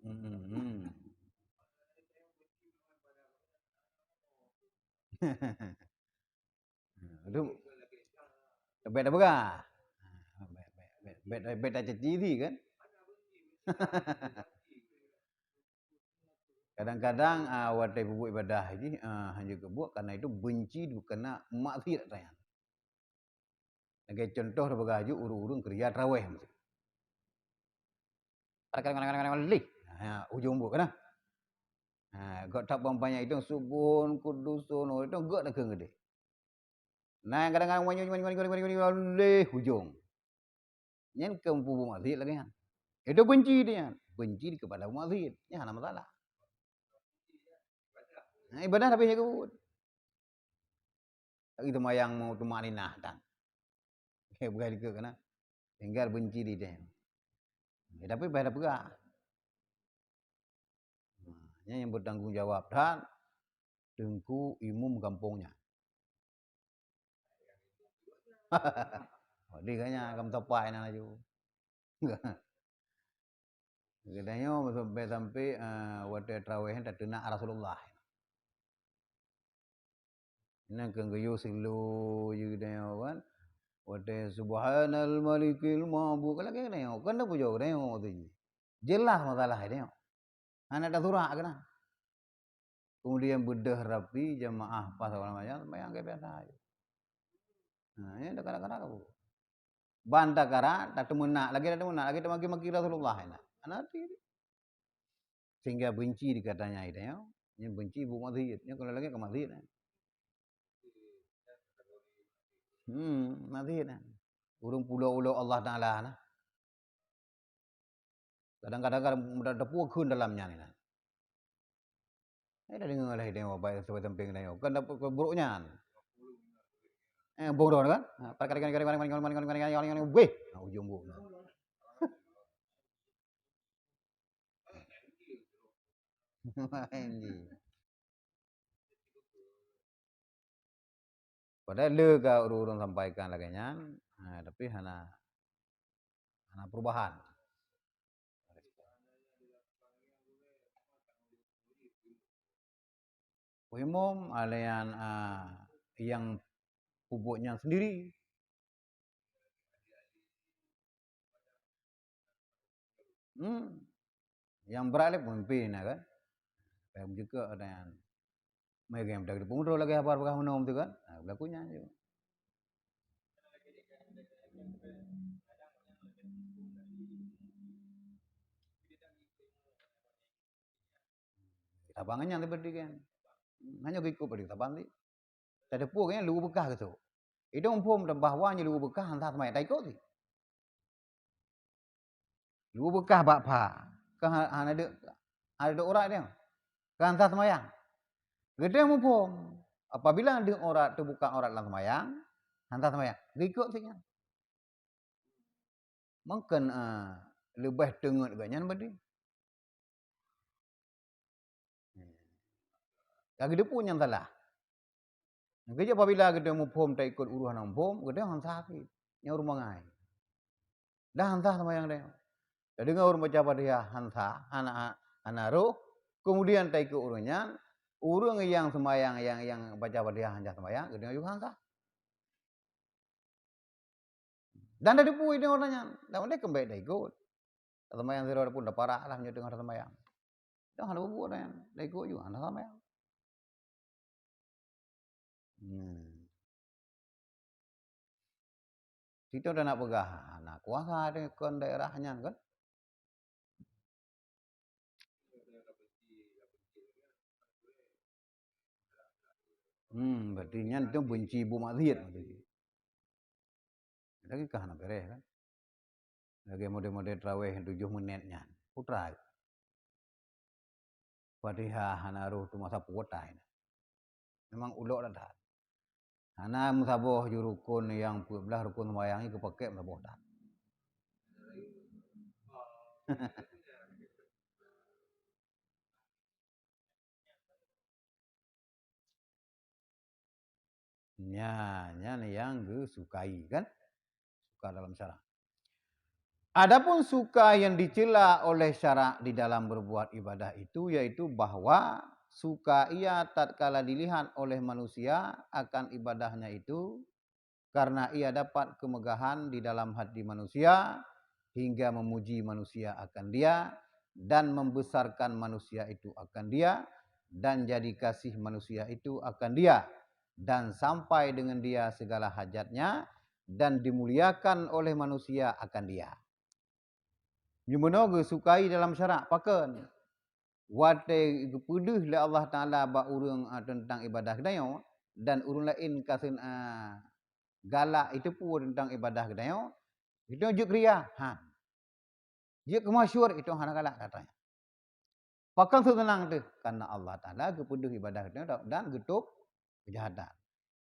Hmm, hmm. Itu bèk tapeugah. Bèk, bèk, bèk, bèk, bèk tacaci diri kan? Kadang-kadang, ah, watèe peubuet ibadah jih, ah, hana geubuet karena itu benci bukan maksiat saja. Lagèe contoh tapeugah ju ureueng-ureueng keureuja tarawèh meusti. Leh. Ha, ujong buet kan? Ha, gèt that bang banyak itu subhun kudusun itu gèt takheun geude. Nah, kadang-kadang wanyoe leh ujong. Nyan keu peubuet maksiat lagèe nyan. Itu benci dia. benci kepada umat zahid. Nyan hana masalah. Nah, ibadah tapi nyang keubuet. Lagi teumayang mau tumakninah tan. Bukan dikeue kena. Tinggal benci di dia. Ya, tapi payah peugah. Nah, nyan nyang bertanggung jawab that teungku imum gampông nyan. Jadi kanya akan meusapai na laju. Geutanyoe sampai-sampai, eh, watèe tarawih nyan tateunak Rasulullah. Nyan keu geuyue silu jih geutanyoe kan. Watèe subhanal malikil ma'bud, kan lagèe geutanyoe, kan tapujoe geutanyoe tu jih. Jelas masalah geutanyoe. Hana tasurak keunan. Kemudian beudôh rapi, jamaah pas segala macam, sembahyang keu biasa aja. Nah, ini kadang-kadang apa? Ban takara, tateumeunak, lagi tateumeunak, lagi tamaki-maki Rasulullah, enak. Hana hati. Sehingga benci dikatanya itu, ya. Ini benci bu maksiat, ya, kalau lagi ke maksiat, ya. Hmm, maksiat, ya. Ureueng pulo-ulo Allah Taala, nah. Kadang-kadang kan mudah teupeue kheun dalam nyan, nah. Eh, dah deungoe lé deungoe baik sampai samping deungoe. Kan dapat buruk nyan. Eh, bong ron kan? Ha, pada kali-kali weh. Ha, ujung buruk. Main ji. Padahai le ka ureueng-ureueng sampaikan lagèe nyan, ha, tapi hana, hana perubahan. Imum, ada yang, ah, yang peubuet nyan sendiri. Hmm. Yang berat lé pemimpin, ya kan? Yang juga ada yang megang dah dipemudah lagi haba peugah meunan tu kan? Ha, berlaku nyan juga. Tabang nyan seperti kan. Hanya ikut pada tabang ni. Teudepu kan luweue beukah gitu. Itu muphom bahwa nyan luweue beukah hana sah seumayang, taikot sih. Luweue beukah bak pha. Ka ha-, hana deuk, hana deuk urat dia. Ka hana sah seumayang. Geutanyoe muphom, apabila deuk urat teubuka urat lam seumayang, hana sah seumayang. Geikot sih nyan. Mungken, eh, leubeh teungeut geuh nyan berarti. Ka geudeupu nyang salah. Keujeuet apabila geutanyoe muphom taikot ureueng hana muphom, geutanyoe hana sah cit. Nyan ureueng bangai. Dah hana sah seumayang geutanyoe. Tadeungoe ureueng baca Fatihah hana sah, hana, hana roh, kemudian taikot ureueng nyan, ureueng nyang seumayang, nyang, nyang baca Fatihah hana sah seumayang, geutanyoe juga hana sah. Dan tadepu deungon ureueng nyan, dan ulèe keumbèk taikot. Taseumayang sidroe pun taparak lah meunyoe teungoh taseumayang. Dah hana bubuet nyan, taikot juga hana seumayang. Hmm. Sito dah nak peugah, hana kuasa deh kon daerah nyan kan. Hmm, berarti nyan tu benci bu maksiat berarti. Lagi kah hana beres kan? Lagi model-model tarawih tujoh menit nyan. Putra. Fatihah hana roh tu masa puwotai. Memang ulok dah that. Hana meusaboh ju rukun nyang peuet blaih rukun seumayang nyan geupakèk meusaboh that. Nyan, nyan nyang geusukai kan? Suka dalam syarak. Adapun suka yang dicela oleh syarak di dalam berbuat ibadah itu, yaitu bahwa suka ia tatkala dilihat oleh manusia akan ibadahnya itu, karena ia dapat kemegahan di dalam hati manusia, hingga memuji manusia akan dia, dan membesarkan manusia itu akan dia, dan jadi kasih manusia itu akan dia, dan sampai dengan dia segala hajatnya, dan dimuliakan oleh manusia akan dia. Nyoe meunoe geusukai dalam syarak, pakon? Watèe geupeudeuh lé Allah Taala bak ureueng, a, teuntang ibadah geutanyoe, dan ureueng laén ka seun-, a, galak jiteupeue teuntang ibadah geutanyoe, geutanyoe jeuet keuria, han. Jeuet keu masyhur, itu hana galak atra nyan. Pakon seunang teuh? Karena Allah Taala geupeudeuh ibadah geutanyoe dan geutôb keujahatan.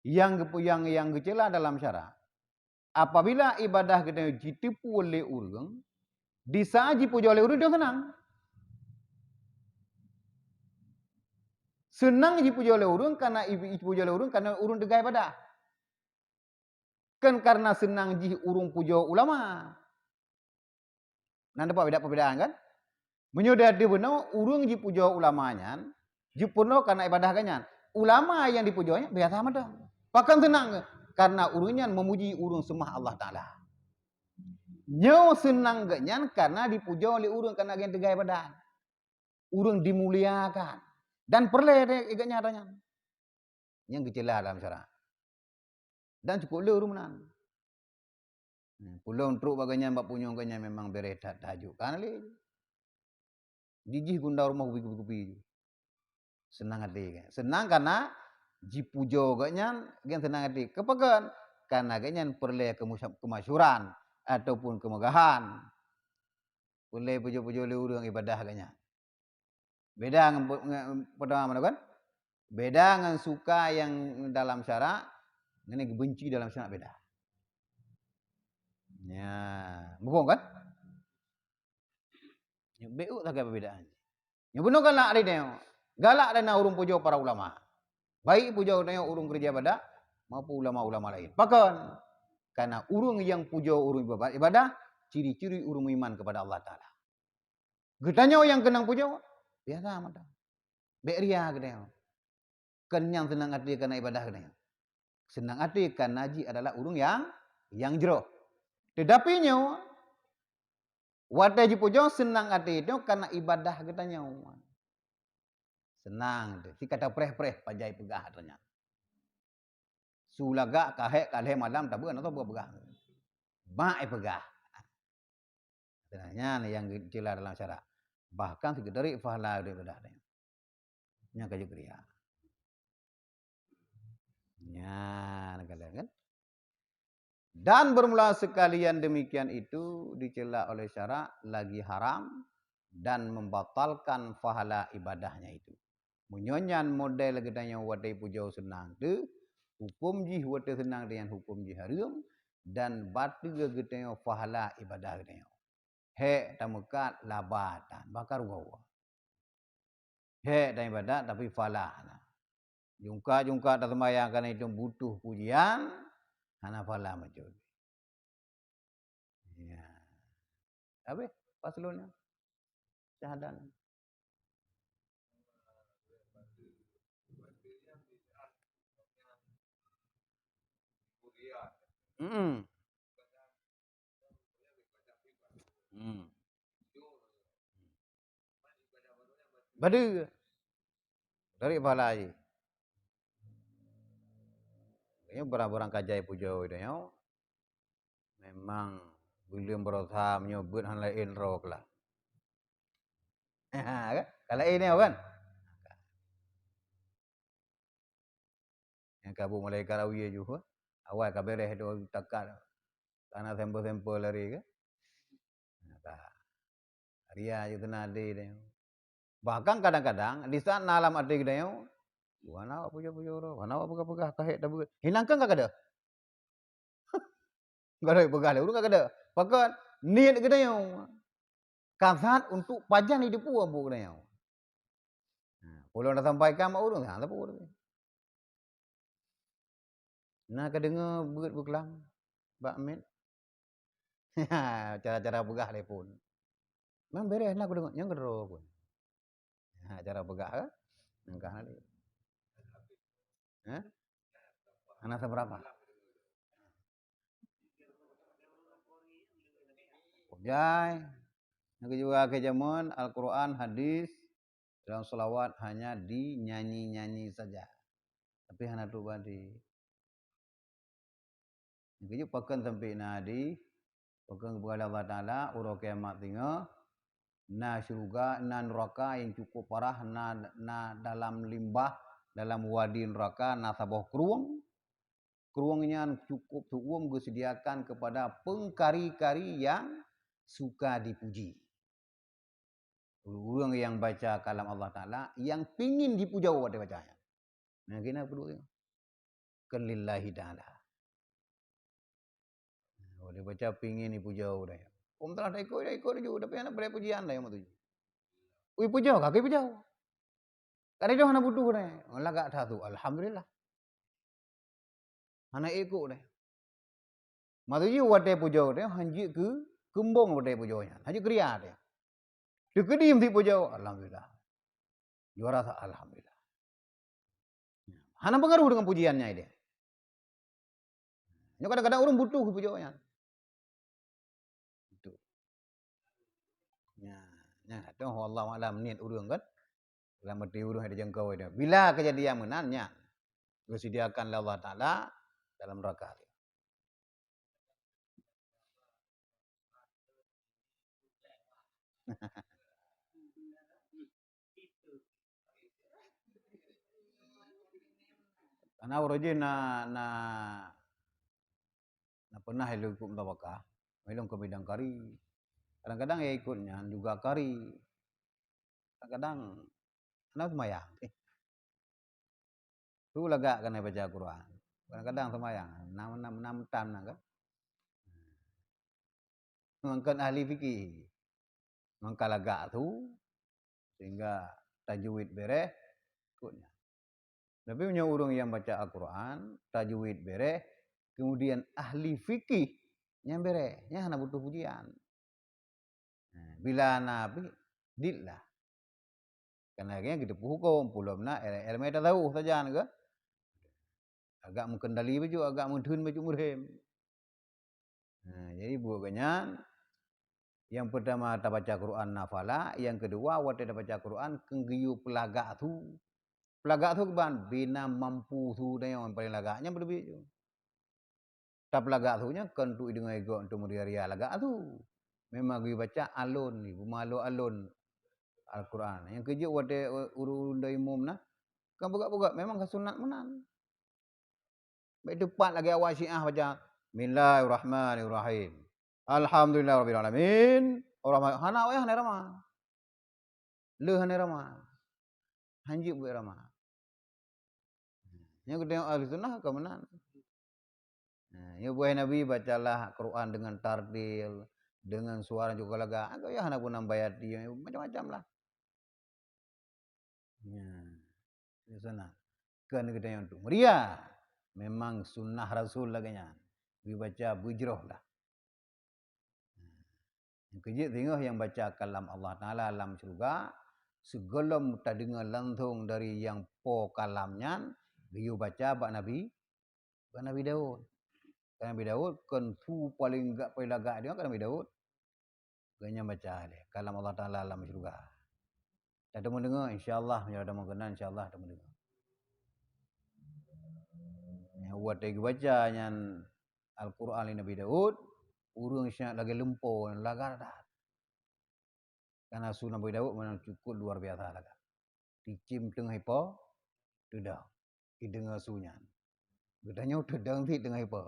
Nyang geupeue-, nyang, nyang geucela dalam syarak, apabila ibadah geutanyoe jiteupeu lé ureuëng, di saat jipujoe lé ureuëng, dia seunang. Seunang jipujoe lé ureuëng karena i-, jipujoe lé ureuëng karena ureuëng teuga ibadah. Kan karena seunang jih ureuëng pujoe ulama. Nah, nampak beda perbedaan kan? Meunyoe di ateueh bunoe, ureuëng jipujoe ulama nyan, jipeurunoe karena ibadah geuh nyan. Ulama nyang dipujoe nyan biasa mantong. Pakon seunang? Karena ureuëng nyan memuji ureuëng seumah Allah Taala. Nyoe seunang geuh nyan karena dipujoe lé ureuëng karena geuh nyan teuga ibadah. Ureuëng dimuliakan. Dan peureulée geuh nyan atra nyan. Nyang geucela dalam syarak. Dan cukup le ureuëng meunan. Hmm, peulom trok bak geuh nyan, bak punyueng geuh nyan memang bereh that tahajud. Kan lé. Jijih gunda rumoh kupi-kupi ju. Seunang até kan. Seunang karena jipujoe geuh nyan, geuh nyan seunang até. Keu pakon? Karena geuh nyan peureulée keumusya-, keumasyhuran ataupun keumeugahan. Peureulée pujoe-pujoe lé ureuëng ibadah geuh nyan. Beda ngon pe-, ngon peutama manoe kan? Beda ngon suka nyang dalam syarak, ngon nyang geubenci dalam syarak beda. Ya, muphom kan? Nyoe beuet sagai perbedaan. Nyoe bunoe galak di nyoe. Galak di na ureuëng pujoe para ulama. Baik pujoe geutanyoe ureuëng keureuja ibadah maupun ulama-ulama laén. Pakon? Karena ureuëng nyang pujoe ureuëng iba-, ibadah, ciri-ciri ureuëng meuiman kepada Allah Taala. Geutanyoe nyang keunong pujoe, biasa mantong. Bék ria geutanyoe. Kon nyang seunang até karena ibadah geutanyoe. Seunang até karena jih adalah ureuëng nyang, nyang jroh. Teutapi nyoe, watée jipujoe seunang até nyoe karena ibadah geutanyoe. Seunang teuh, si ka tapreh-preh pajan peugah atra nyan. Su lagak ka hék ka lhée malam tabeuet atau peugah-peugah. Bak ipeugah. Nyan nyang geucela dalam syarak. Bahkan si geutarék pahala daripada nyan. Nyan ka jeuet keu ria. Nyan kalon kan? Dan bermula sekalian demikian itu dicela oleh syarak lagi haram dan membatalkan pahala ibadahnya itu. Meunyoe nyan model geutanyoe watée pujoe seunang teuh, huköm jih watée seunang teuh nyan huköm jih hareuem, dan bateue geutanyoe pahala ibadah geutanyoe. Hék tameukat laba tan, bahkan rugoe. Hék taibadat tapi pahala hana. Jungka-jungka taseumayang kana itu butuh pujian, hana pahala meucul. Ya. Habis paslon nyan. Syahadat. Hmm. Hmm. Badeue. Dari pahala jih. Nyoe barang-barang kajai pujoe nyoe. Memang buleuen barosa meunyoe beuet hana laén droe keulah. Kan? Ka laén nyoe kan? Nyang ka bu mulai ka rawi ju, awai ka bereh tu takat. Kana sampel-sampel lari ke? Nah, ka. Ria je kena ade dia. Bahkan kadang-kadang di saat na lam ate kita nyoe, "Wana awak puja-puja orang, wana awak peugah-peugah kahek tabeuet." Hinang kan ka kada? Ka ada peugah lé ureueng ka kada. Pakon niet geutanyoe. Ka that untuk pajan hidup buah buet geutanyoe. Ha, ulôn dah sampaikan bak ureueng, ha, sapeue ureueng. Na ka deungoe beuet beuklam bak met. Cara-cara peugah lé phon. Memang beres na kudeungoe nyang keudroe pun. Ha, cara peugah, eh? Nyang ka na lé. Hah? Hana seberapa. Jai. Nyang keujua ke jameun Al-Quran, hadis, dalam salawat hanya dinyanyi-nyanyi saja. Tapi hana trok badi. Nyang keujeuet pakon sampai na di, pakon geupeugah lé Allah Taala, uroe kiamat singoh, na syeuruga, na nuraka nyang cukup parah, na, na dalam limbah, dalam wadi nuraka, na saboh krueng. Krueng nyan cukup seuuem geuseudiakan keupada peungkari-kari nyang suka dipuji. Ureuëng nyang baca kalam Allah Taala nyang pingin jipujoe watée baca nyan. Nah, kena peuduek. Kan lillahi taala. Boleh baca pingin ipujoe dah. Om telah dah ikut, dah ikut laju, tapi anak boleh pujian dah yang matuju. Ui pujoe, kaki pujoe. Kadang hana butuh dah. Lagak that tu, alhamdulillah. Hana ikut dah. Matuju watée pujoe dah, hanjeuet keu keumbong watée pujoe nyan. Hanjeuet keuria dah. Teukeudi meuti pujoe, alhamdulillah. Juara sa, alhamdulillah. Hana pengaruh dengan pujiannya ide. Nyoe kadang-kadang ureuëng butuh pujoe nyan. Butuh. Nya, nya toh wallahu alam niat ureuëng kan. Dalam arti ureuëng ada jangkau itu. Bila kejadian meunan nya disediakan oleh Allah Taala dalam neraka. Karena uroe jih na, na, na pernah ilong ikut musabaqah, ilong keu bidang kari. Kadang-kadang ya ikut nyan juga kari. Kadang-kadang na seumayang. Tu lagak keuneuk baca Quran. Kadang-kadang seumayang, nam, nam, nam tam na kan. Mangkon ahli fikih. Mangka lagak tu, sehingga tajwid bereh, ikut nyan. Tapi meunyoe ureuëng nyang baca Al-Quran, tajwid bereh, kemudian ahli fikih nyang bereh, nyan hana butuh pujian. Nah, bila na pi, dit lah. Karena geutanyoe geuteupeue huköm, peulom na ilmu tasawuf sajan ke. Agak meukendali bacut, agak meutheun bacut meurhem. Nah, jadi buet geuh nyan, nyang peurtama tabaca Quran na falak, nyang keudua watée tabaca Quran keu geuyue peulagak su. Peulagak su kiban, bina mampu su tanyoe nyang paleng lagak, nyan beuteubiet ju. Tapeulagak su nyan kon untuk ideungoe gob untuk meuria-ria lagak su. Memang geuyue baca alon, beumalo alon Al-Quran. Nyang keujeuet watée ureuëng-ureuëng imum na, kon peugah-peugah, memang ka sunat meunan. Baik tepat lagée awak Syiah baca, "Bismillahirrahmanirrahim. Alhamdulillahirabbil alamin. Arrahman." Hana wayah hana rama. Le hana rama. Hanjeuet buet rama. Nyoe geutanyoe ahli sunnah ka meunan. Nah, nyoe buah Nabi bacalah Quran dengan tartil, dengan suara juga lagak. Agak ya hana pun nambayati, macam-macam lah. Nya, di sana. Kan kita yang tu. Meriah. Memang sunnah Rasul lagak nyan. Dibaca bujroh lah. Nyang keujeuet singoh nyang baca kalam Allah Taala lam syeuruga, sigohlom tadeungoe langsong dari nyang po kalam nyan, geuyue baca bak Nabi, bak Nabi Daud. Kan Nabi Daud kon su paleng gak paleng lagak deungoe kan Nabi Daud. Gobnyan baca lé kalam Allah Taala lam syeuruga. Tateumeudeungoe insya Allah, meunyoe ada meukenan insya Allah tateumeudeungoe. Nyang watée geubaca nyan Al-Quran lé Nabi Daud, ureuëng syiek lagée lumpo lagak that. Karena su Nabi Daud memang cukup luar biasa lagak. Cicém teungoh ipo, teudong. Ideungoe su nyan. Geutanyoe teudong cit teungoh ipo.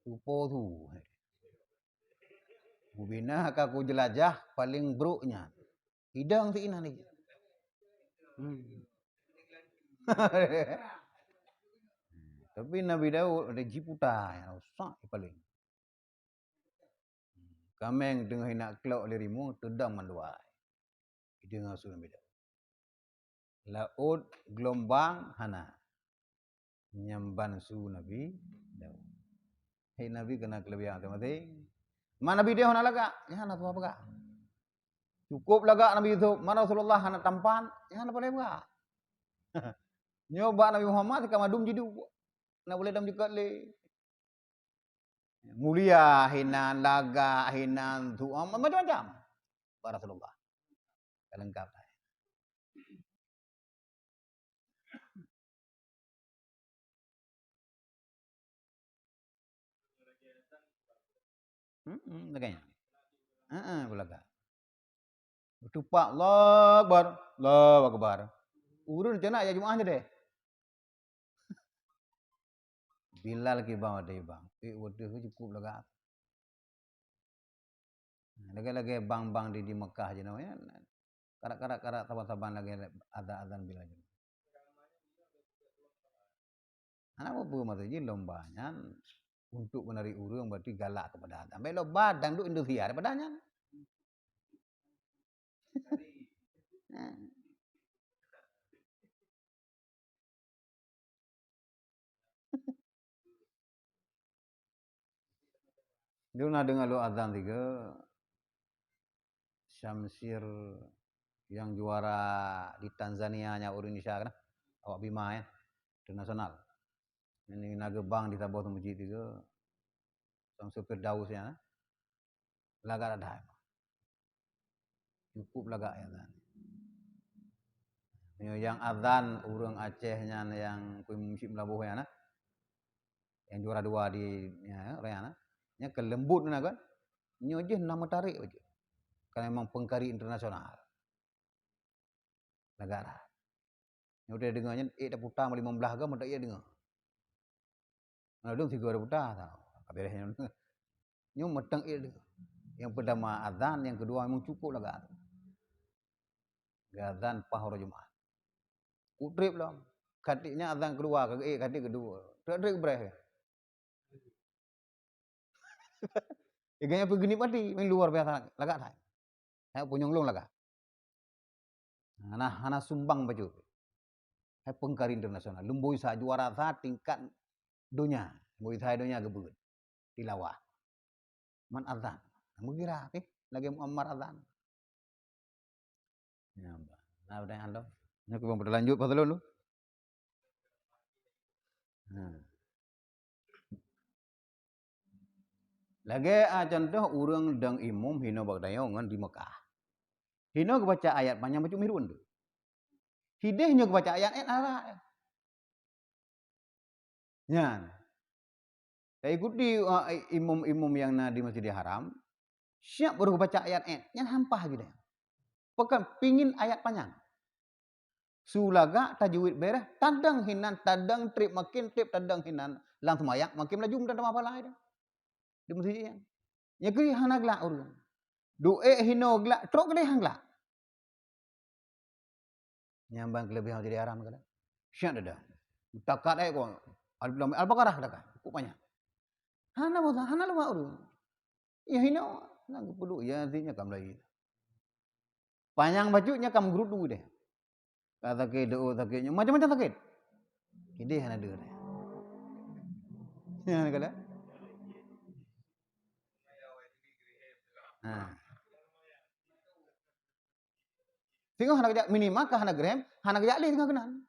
Lupo su. Mubina ka kujeulajah paleng brok nyan. Idong cit inan lagi. Hmm. Tapi Nabi Daud ada jiputa nyang rusak paleng. Kaméng teungoh inak klok lé rimueng teudong mandua. Ideungoe su Nabi Daud. Laôt geulumbang hana. Nyan ban su Nabi Daud. Hai Nabi keuneuk keuleubihan maséng-maséng. Ma Nabi Daud hana lagak, nyan hana tuha peugah. Cukup lagak Nabi Yusuf, ma Rasulullah hana tampan, nyan hana pandai peugah. Nyoe bak Nabi Muhammad ka mandum jiduek. Hana boleh dam jeukat lé. Mulia hinan, lagak hinan, tu macam-macam. Bak Rasulullah. Ka lengkap. Hmm, lagak nyan. Heeh, beulagak. Tupak, Allahu Akbar, Allahu Akbar. Ureuëng ceunak ya Jumaah deh. Bilal kibang ada bang. Eh, waduh cukup lagak. Lagèe-lagèe bank-bank di, di Mekah jinoe nyan. Karak-karak, karak saban-saban lagèe azan-azan Bilal jinoe. Hana peue-peue, maksud jih lomba nyan untuk menarik ureueng, berarti galak kepada azan. Baik lomba dangdut Indonesia daripada nyan. Lôn na deungoe lôn azan sigoe, Syamsir nyang juara di Tanzania nyan, ureueng Indonesia kan, awak Bima ya, internasional. Ini na geubang di saboh teumpat sigoe, Syamsir Firdaus nyan, lagak that. Cukup lagak ya kan. Nyoe nyang azan ureueng Aceh nyan nyang keu Musim Laboh nyan, nah. Nyang juara dua di, ya, Raya, nah. Nyan keu leumbot na kan. Nyoe jih na meutarek bacut. Kan memang pengkari internasional. Lagak that. Nyoe udah deungoe nyan, eh, taputa limong blaih agam, meudak iya deungoe. Ladôm sigoe taputa, tau. Ka beres nyoe. Nyoe meuteung iya deungoe. Nyang peutama azan, nyang keudua memang cukup lagak. Geuazan paih uroe Jumat. Kutrép lom. Katik nyan azan keudua, ka geuék katik keudua. Trép-trép geubreh. Iga nyan peugeunik pati, memang luar biasa lagak that. Hai punyueng lôn lagak. Hana, hana sumbang bacut. Hai pengkari internasional. Leumboi sa juara sa tingkat donya. Leumboi sa donya geubeuet. Tilawah. Man azan. Meugira pih lagèe Muammar azan. Ya, bah. Nah, udah ando. Nyoe keuban lanjut pasal dulu. Nah. Lagèe, a, contoh ureueng dong imum hinoe bak tanyoe ngon di Mekah. Hinoe geubaca ayat panyang bacut miseue tu. Hideh nyoe geubaca ayat, eh, arak. Nyan. Taikuti, a, imum-imum nyang na di Masjidil Haram, siap baru geubaca ayat, eh, nyan hampah geude. Pakon pingin ayat panyang. Su lagak tajwid bereh, tadang hinan, tadang trép makin trép, tadang hinan lam seumayang makin laju meutamah pahala dah. Di masjid nyan. Nyan keuh hana glak ureueng. Duek hinoe glak, trok keudeh han glak. Nyan ban keuleubeh Masjidil Haram kala. Siap dah. Takat ayat ko. Al-, Al-Baqarah takat. Cukup panyang. Hana bosan, hana leumah ureueng. Ya hinoe, na geupeuduek ya, artinya kam lagi. Panyang bacut nyan ka meugeurut deh. Ka sakét, doh sakét, nyoe macam-macam sakét. Ideh hana deuh deh. Nyan kala. Ha. Singoh hana geujak, minimal ka hana geurhem, hana geujak lé singoh keunan.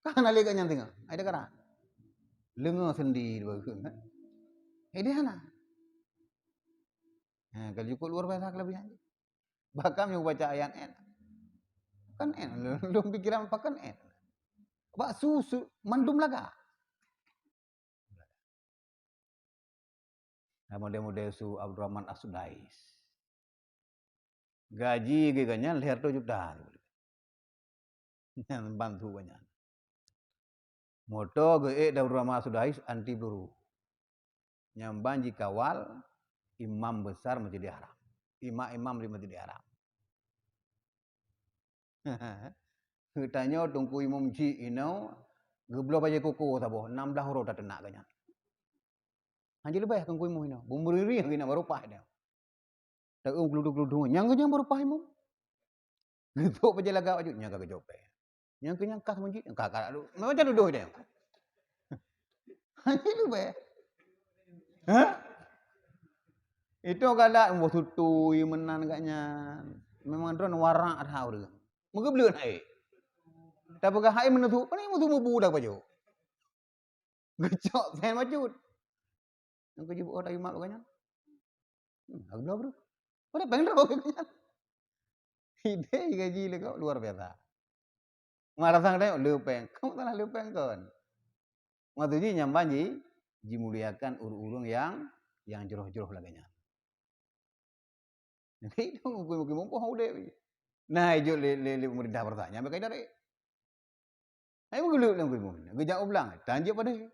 Ka hana lé gobnyan singoh. Ai deuh kara. Leungoe sendi dua geuh, kan? Ideh hana. Ha, ka jukuk luar biasa kelebihan jih. Bahkan nyang baca ayat et. Kan et, lôn pikiran pakon et. Bak su, su mandum lagak. Nah, model-model su Abdurrahman As-Sudais. Gaji geuh nyan lhèe reutôh juta. Nyan bantu gobnyan. Moto geuék Daud Rama Sudais anti peluru. Nyang ban jikawal imam besar Masjidil Haram. Imam-imam di Masjidil Haram. Geutanyoe Teungku Imum Cik inoe geubloe bajèe koko saboh, nam blaih uroe tateunak gobnyan. Hana jileubeh Teungku Imum inoe, beumeuriri geuh inoe barupah inoe. Taeu keuludu-keuludu, nyang keu nyang barupah imum. Geutôk bajèe lagak bacut, nyang ka geujok pèng. Nyang keu nyang kah meucit, nyang ka, ka, macam tudoh deh. Hana jileubeh. Ha? Itu galak boh sutui meunan gobnyan. Memang droen warak that ureueng. Meugeubleuen hai. Tapeugah hai meunusuk, pane meunusuk mubu dah bacut. Geucok pèng bacut. Nyang keu jibuet ata imat bak nyan. Hmm, lagu bloe bro. Pada pèng droe bak nyan. Ideh gaji lé kok luar biasa. Marasang tengok le pèng. Kamu salah le pèng kon. Maksud jih nyan ban ji, jimuliakan ureueng-ureueng nyang, nyang jroh-jroh lagèe nyan. Jadi, itu mungkin-mungkin mumpung udép. Nah, ijok lé, lé, lé pemerintah bangsa, nyang bèk tarek. Hai meugeuleuek lam kubu. Geujak u blang, tan jeuet padé.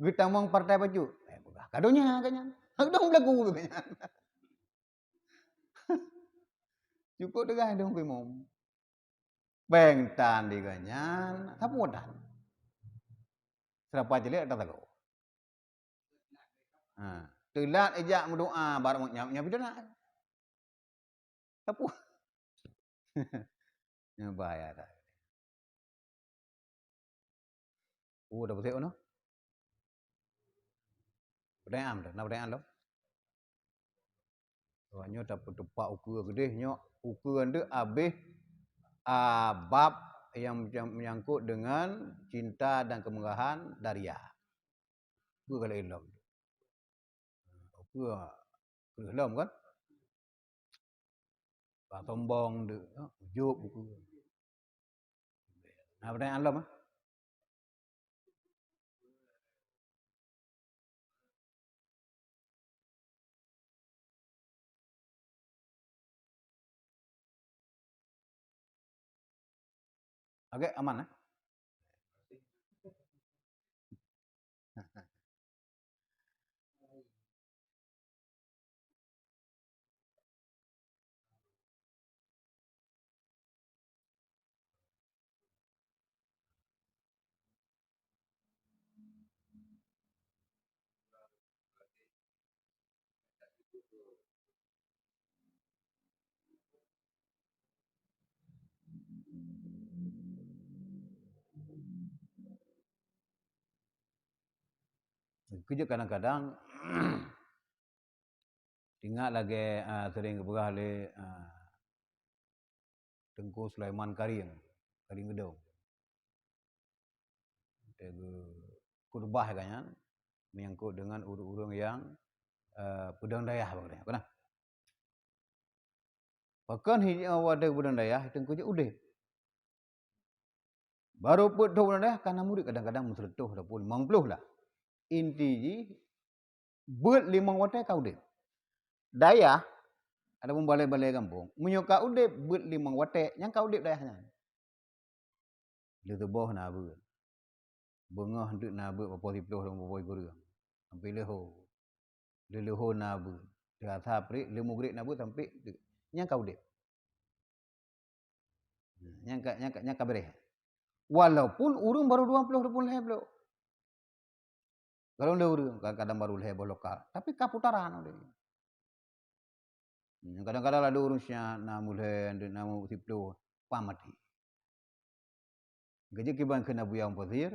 Geutamong partai bacut. Eh, peugah Ka donya ka nyan. Hak dong beulaku ka nyan. Cukup teugah dong keu imum. Péng tan di ka nyan, sapeue tan. Seurapa ceulék ata talo. Ha, teulat ijak meudoa baru nyan, nyan pidana. Sapeue? Nyan bahaya that. Oh, dah beutôi noh. Pertanyaan tu, na pertanyaan tu? Awak nyoe tapeuteupak ukeue keudeh nyoe, ukeue ndeuk abéh, a, bab nyang menyangkut dengan cinta dan kemegahan dariah. Peue ka lheueh lom? Peue ka lheueh lom kan? Ka sombong deuh, ha, jok buku. Nah, pertanyaan lom, ah. Agak aman, eh? Keujeuet kadang-kadang ingat lagée, a, sering geupeugah lé, a, Teungku Sulaiman Karim, Karim Geudong. Watée geukhutbah ka nyan, menyangkut dengan ureuëng-ureuëng nyang, a, peudong dayah bak geutanyoe. Pakon hi, a, watée peudong dayah, Teungku jeuet udeb. Barô peuet thon dayah ka na murit, kadang-kadang meuseuleutoh ataupun limong ploh lah. Inti jih, beuet limong watée ka udeb. Dayah, ataupun balée-balée gampông, meunyoe ka udeb beuet limong watée, nyang ka udeb dayah nyan. Leutuboh na beuet. Beungoh enteuk na beuet, papoh siploh lom papoh sikureueng. Sampai leuho. Leuleuho na beuet. Leuasa prek, leumugreb na beuet sampai nyang ka udeb. Nyang ka, nyang ka, nyang ka beureh. Walaupun ureuëng barô dua ploh ataupun lhée ploh. Kalau lé ureuëng, kadang-kadang barô lhée boh lokal, tapi ka putaran udeb. Hmm, kadang-kadang ladôm ureuëng siat na muphom, na muphom siploh, pah maté. Keujeuet kiban kheun Abuya Mufasir,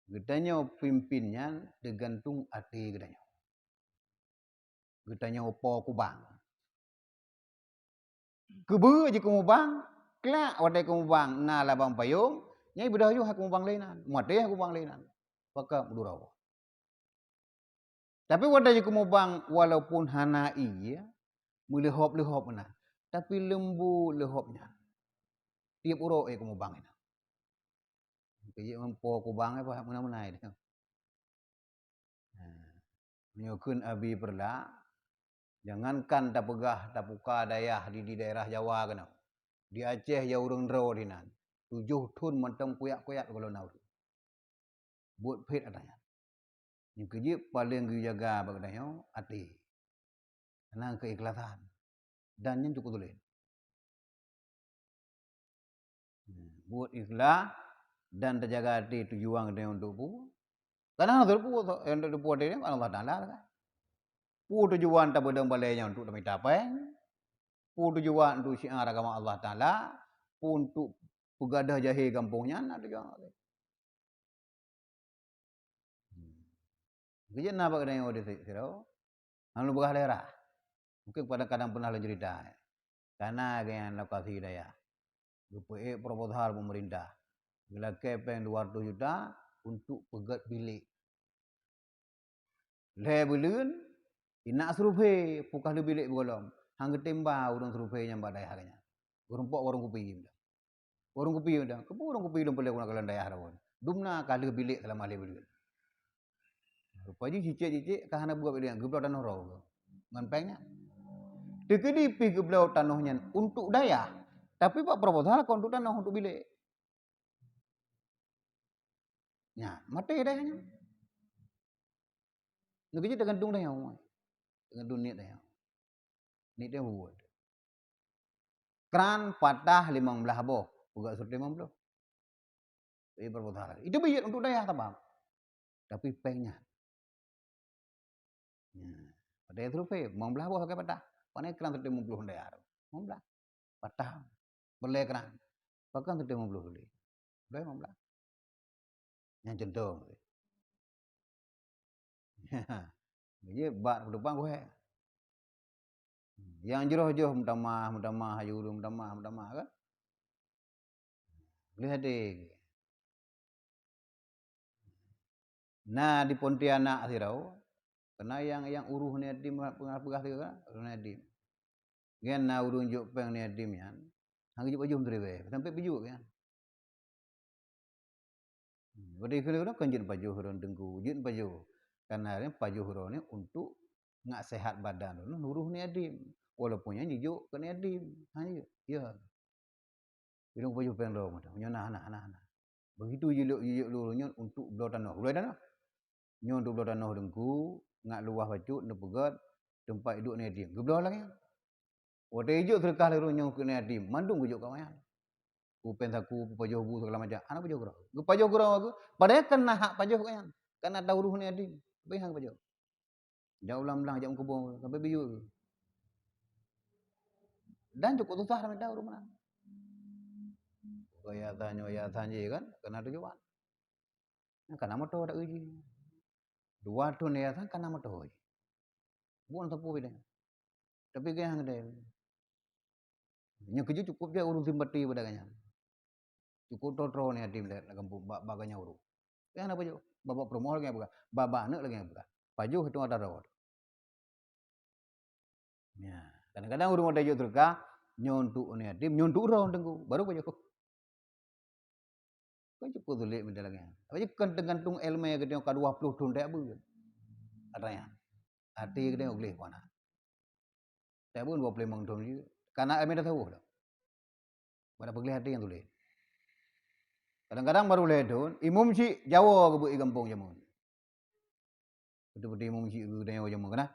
geutanyoe pimpin nyan teugantung até geutanyoe. Geutanyoe po kubang. Keubeue jikeumubang, klak watée keumubang na labang payong, nyang beudôh yoh hai keumubang lé nan, maté hai keumubang lé nan. Pakon meuduro. Tapi watée jikeumubang walaupun hana ié, meuleuhop-leuhop na, tapi leumbot leuhop nyan. Tieb uroe keumubang nyan. Keujiek ngon po kubang, eh, bah meunan-meunan. Nah, meunyoe kheun Abi Peureulak, jangankan tapeugah tapuka dayah di, di daerah Jawa keunoe. Di Aceh ya ureuëng droe dinan. Tujoh thon mantong kuyak-kuyak gohlom na ureuëng. Buet phét ata nyan. Nyang keujeuet paleng geujaga bak geutanyoe até. Nyan keuikhlasan. Dan nyan cukup tulen. Buet ikhlas dan tajaga até tujuan geutanyoe untuk peue. Kadang hana teupeu, untuk peue até nyan Allah Taala lah. Peue tujuan tabeudong balée nyan untuk tamita péng? Peue tujuan untuk syiar agama Allah Taala? Peue untuk peugadôh jahé gampông nyan? Na tujuan. Keujeuet na bak geutanyoe di si-, sidroe, hana lôn peugah daerah. Mungkin kadang-kadang pernah lôn cerita. Kana geuhnyan lokasi dayah. Geupeuék proposal pemerintah. Geulakée péng dua ratus juta untuk peugét bilék. Lhée buleuen, inak survei, peue ka lheueh bilék beugohlom. Han geutem ba ureuëng survei nyan bak dayah geuhnyan. Geurumpok warong kupi meudan. Warong kupi meudan. Keupeue warong kupi lom peuleueh guna kalon dayah rawon. Dumna ka lheueh bilék seulama lhée buleuen. Rupa jih cicek-cicek ka hana buet bilék, geubloe tanoh roh ngon péng nyan. Teukeudi pih geubloe tanoh nyan untuk dayah, tapi bak proposal kon untuk tanoh, untuk bilék. Nyan, maté dayah nyan. Nyoe keujeuet teugantung tanyoe. Teugantung niet tanyoe. Niet tanyoe buet. Kran patah limong blaih boh, peugah sireutoh limong ploh. Jadi, proposal. Itu beuet untuk dayah tabang. Tapi péng nyan. Nah, pada survei, limong blaih boh sagai patah. Pane kran sireutoh limong ploh dayah. Limong blaih. Patah. Peureulèe kran. Pakon sireutoh limong ploh tuli. Peureulèe limong blaih. Nyan contoh. Jadi, bak penumpang kuhèe. Nyang jroh-jroh meutamah, meutamah, aju ureueng meutamah, meutamah kan. Boleh hadé. Na di Pontianak sidroe, keunan nyang, nyang uroe nyan di peugah-peugah sigoe kan, uroe nyan di. Nyan na ureueng jok péng nyan di nyan, han geujok pajoh meutri bèe, sampai peujok kan. Hmm, watèe keunoe kan jeuet pajoh ureueng teungku, jeuet pajoh. Karena nyan pajoh droeneuh untuk ngat sehat badan droeneuh nurôh ni adem. Walaupun nyan jijok keu ni adem. Ha, ya. Ya. Ilong pajoh péng droe mantong. Nyoe na, na, na, na. Begitu jilok, jijok lurôh nyoe untuk bloe tanoh. Bloe tanoh. Nyoe untuk bloe tanoh teungku, ngat luwah bacut, neupeugöt, teumpat iduek ni adem. Geubloe lagèe nyan. Watèe ijok seudeukah lé ureueng nyoe keu ni adem, mandum geujok keu awak nyan. Peue péng saku, peue pajoh bu, segala macam. Hana pajoh keudroe. Geupajoh keudroe geuh, padahai kan na hak pajoh keu nyan. Kan na tau uroe ni adem. Tapi hana pajoh. Jak u lam blang, jak meukeubông, sampai bijôh geuh. Dan cukup susah lam ita ureueng meunan. Gaya tanyoe, ya tanyoe kan, keunan tujuan. Nyan kana moto dak uji. Dua thon yayasan kana moto uji. Bukan sapeue beda. Tapi gaya han gede. Nyoe keujeuet cukup jai ureueng simpati pada gaya nyan. Cukup tro-tro ni hati lam gampông bak, bak gaya nyan ureueng. Gaya hana pajoh. Babak peurumoh lagèe bukan. Babak aneuk lagèe bukan. Pajoh itu ada rawat. Ya, kadang-kadang ureueng watèe jok seudeukah, nyoe untuk ni yatim, nyoe untuk droe teungku, baru pajoh. Kan cukup sulet meunan lagèe nyan. Apa je kan teugantung ileumèe geutanyoe ka dua ploh thon tajak beuet. Atra nyan. Até geutanyoe gleh wana. Tajak beuet dua ploh limong thon jih. Kana ileumèe tasawuf dah. Pada peugleh até nyang tuléh. Kadang-kadang baru lhèe thon, imum chik Jawa geubeuet di gampông jameun. Beutôi-beutôi imum chik geutanyoe jameun kana.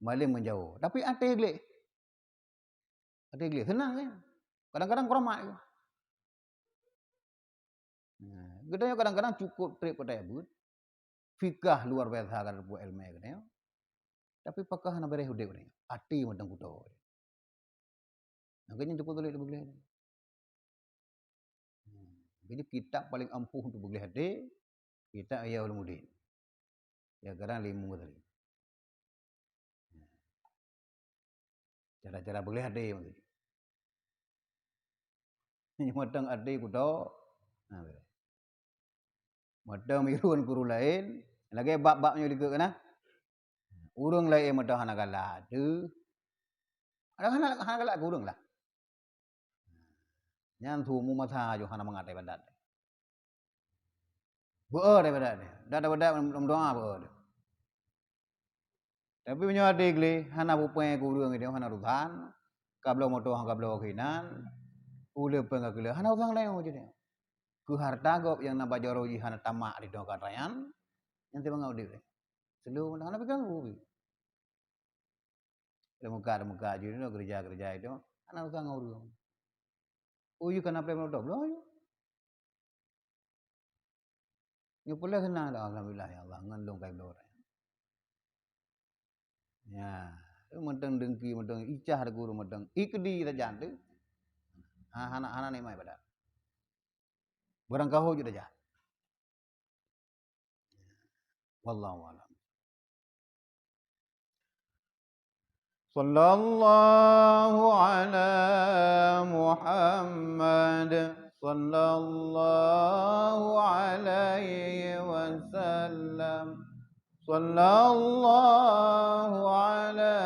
Malém ngon Jawa. Tapi até gleh. Até gleh, seunang kan. Kadang-kadang keuromat. Nah, geutanyoe kadang-kadang cukup trép keu tajak beuet. Fikah luar biasa ka teupeue ileumèe geutanyoe. Tapi pakon hana beres udép geutanyoe. Até mantong kuto. Makanya cukup tuléh beugleh. Hmm. Jadi kitab paling ampuh untuk beugleh até, kitab Ihya Ulumuddin. Ya, karang lé Imam Ghazali. Cara-cara beugleh até maksud. Mantong até kuto. Nah, beres. Mantong miron kuru laén, lagèe bab-bab nyoe dikeue kana. Ureueng laén mantong hana galak teuh. Hana, hana, hana galak keu ureueng lah. Nyan su mu masa aju hana mangat ibadat. Beu-e ibadat. Dak ibadat meudoa beu-e. Tapi meunyoe até gleh, hana peue-peue keu ureueng itu, hana urusan. Ka bloe moto, ka bloe keunan. Ulèe péng ka keuleuh, hana urusan laén ujih nyan. Keu hareuta gob nyang na bak jaroe jih hana tamak di donya ka trayan, nyan teuh mangat udép. Seuleuh hana peugah guru. Leumokat-leumokat jih nyoe, keureuja-keureuja itu, hana urusan ngon ureueng. Oh, yue kana pleng moto, bloe yue. Nyoe peureulèe seunang dah, alhamdulillah ya Allah, ngon lôn kai bloe. Ya, mantong dengki, mantong icah guru, mantong ikdi sajan teuh. Ha, hana, hana nikmat ibadat. Barangkaho jeuet sajan. Wallahu a'lam. Sallallahu ala Muhammad. Sallallahu alaihi wasallam. Sallallahu ala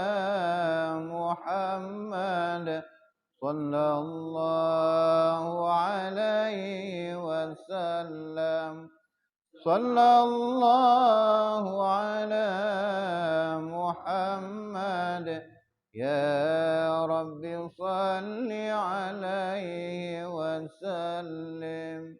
Muhammad. Sallallahu alaihi wasallam. Sallallahu ala Muhammad. Ya Rabbi salli alaihi wasallim.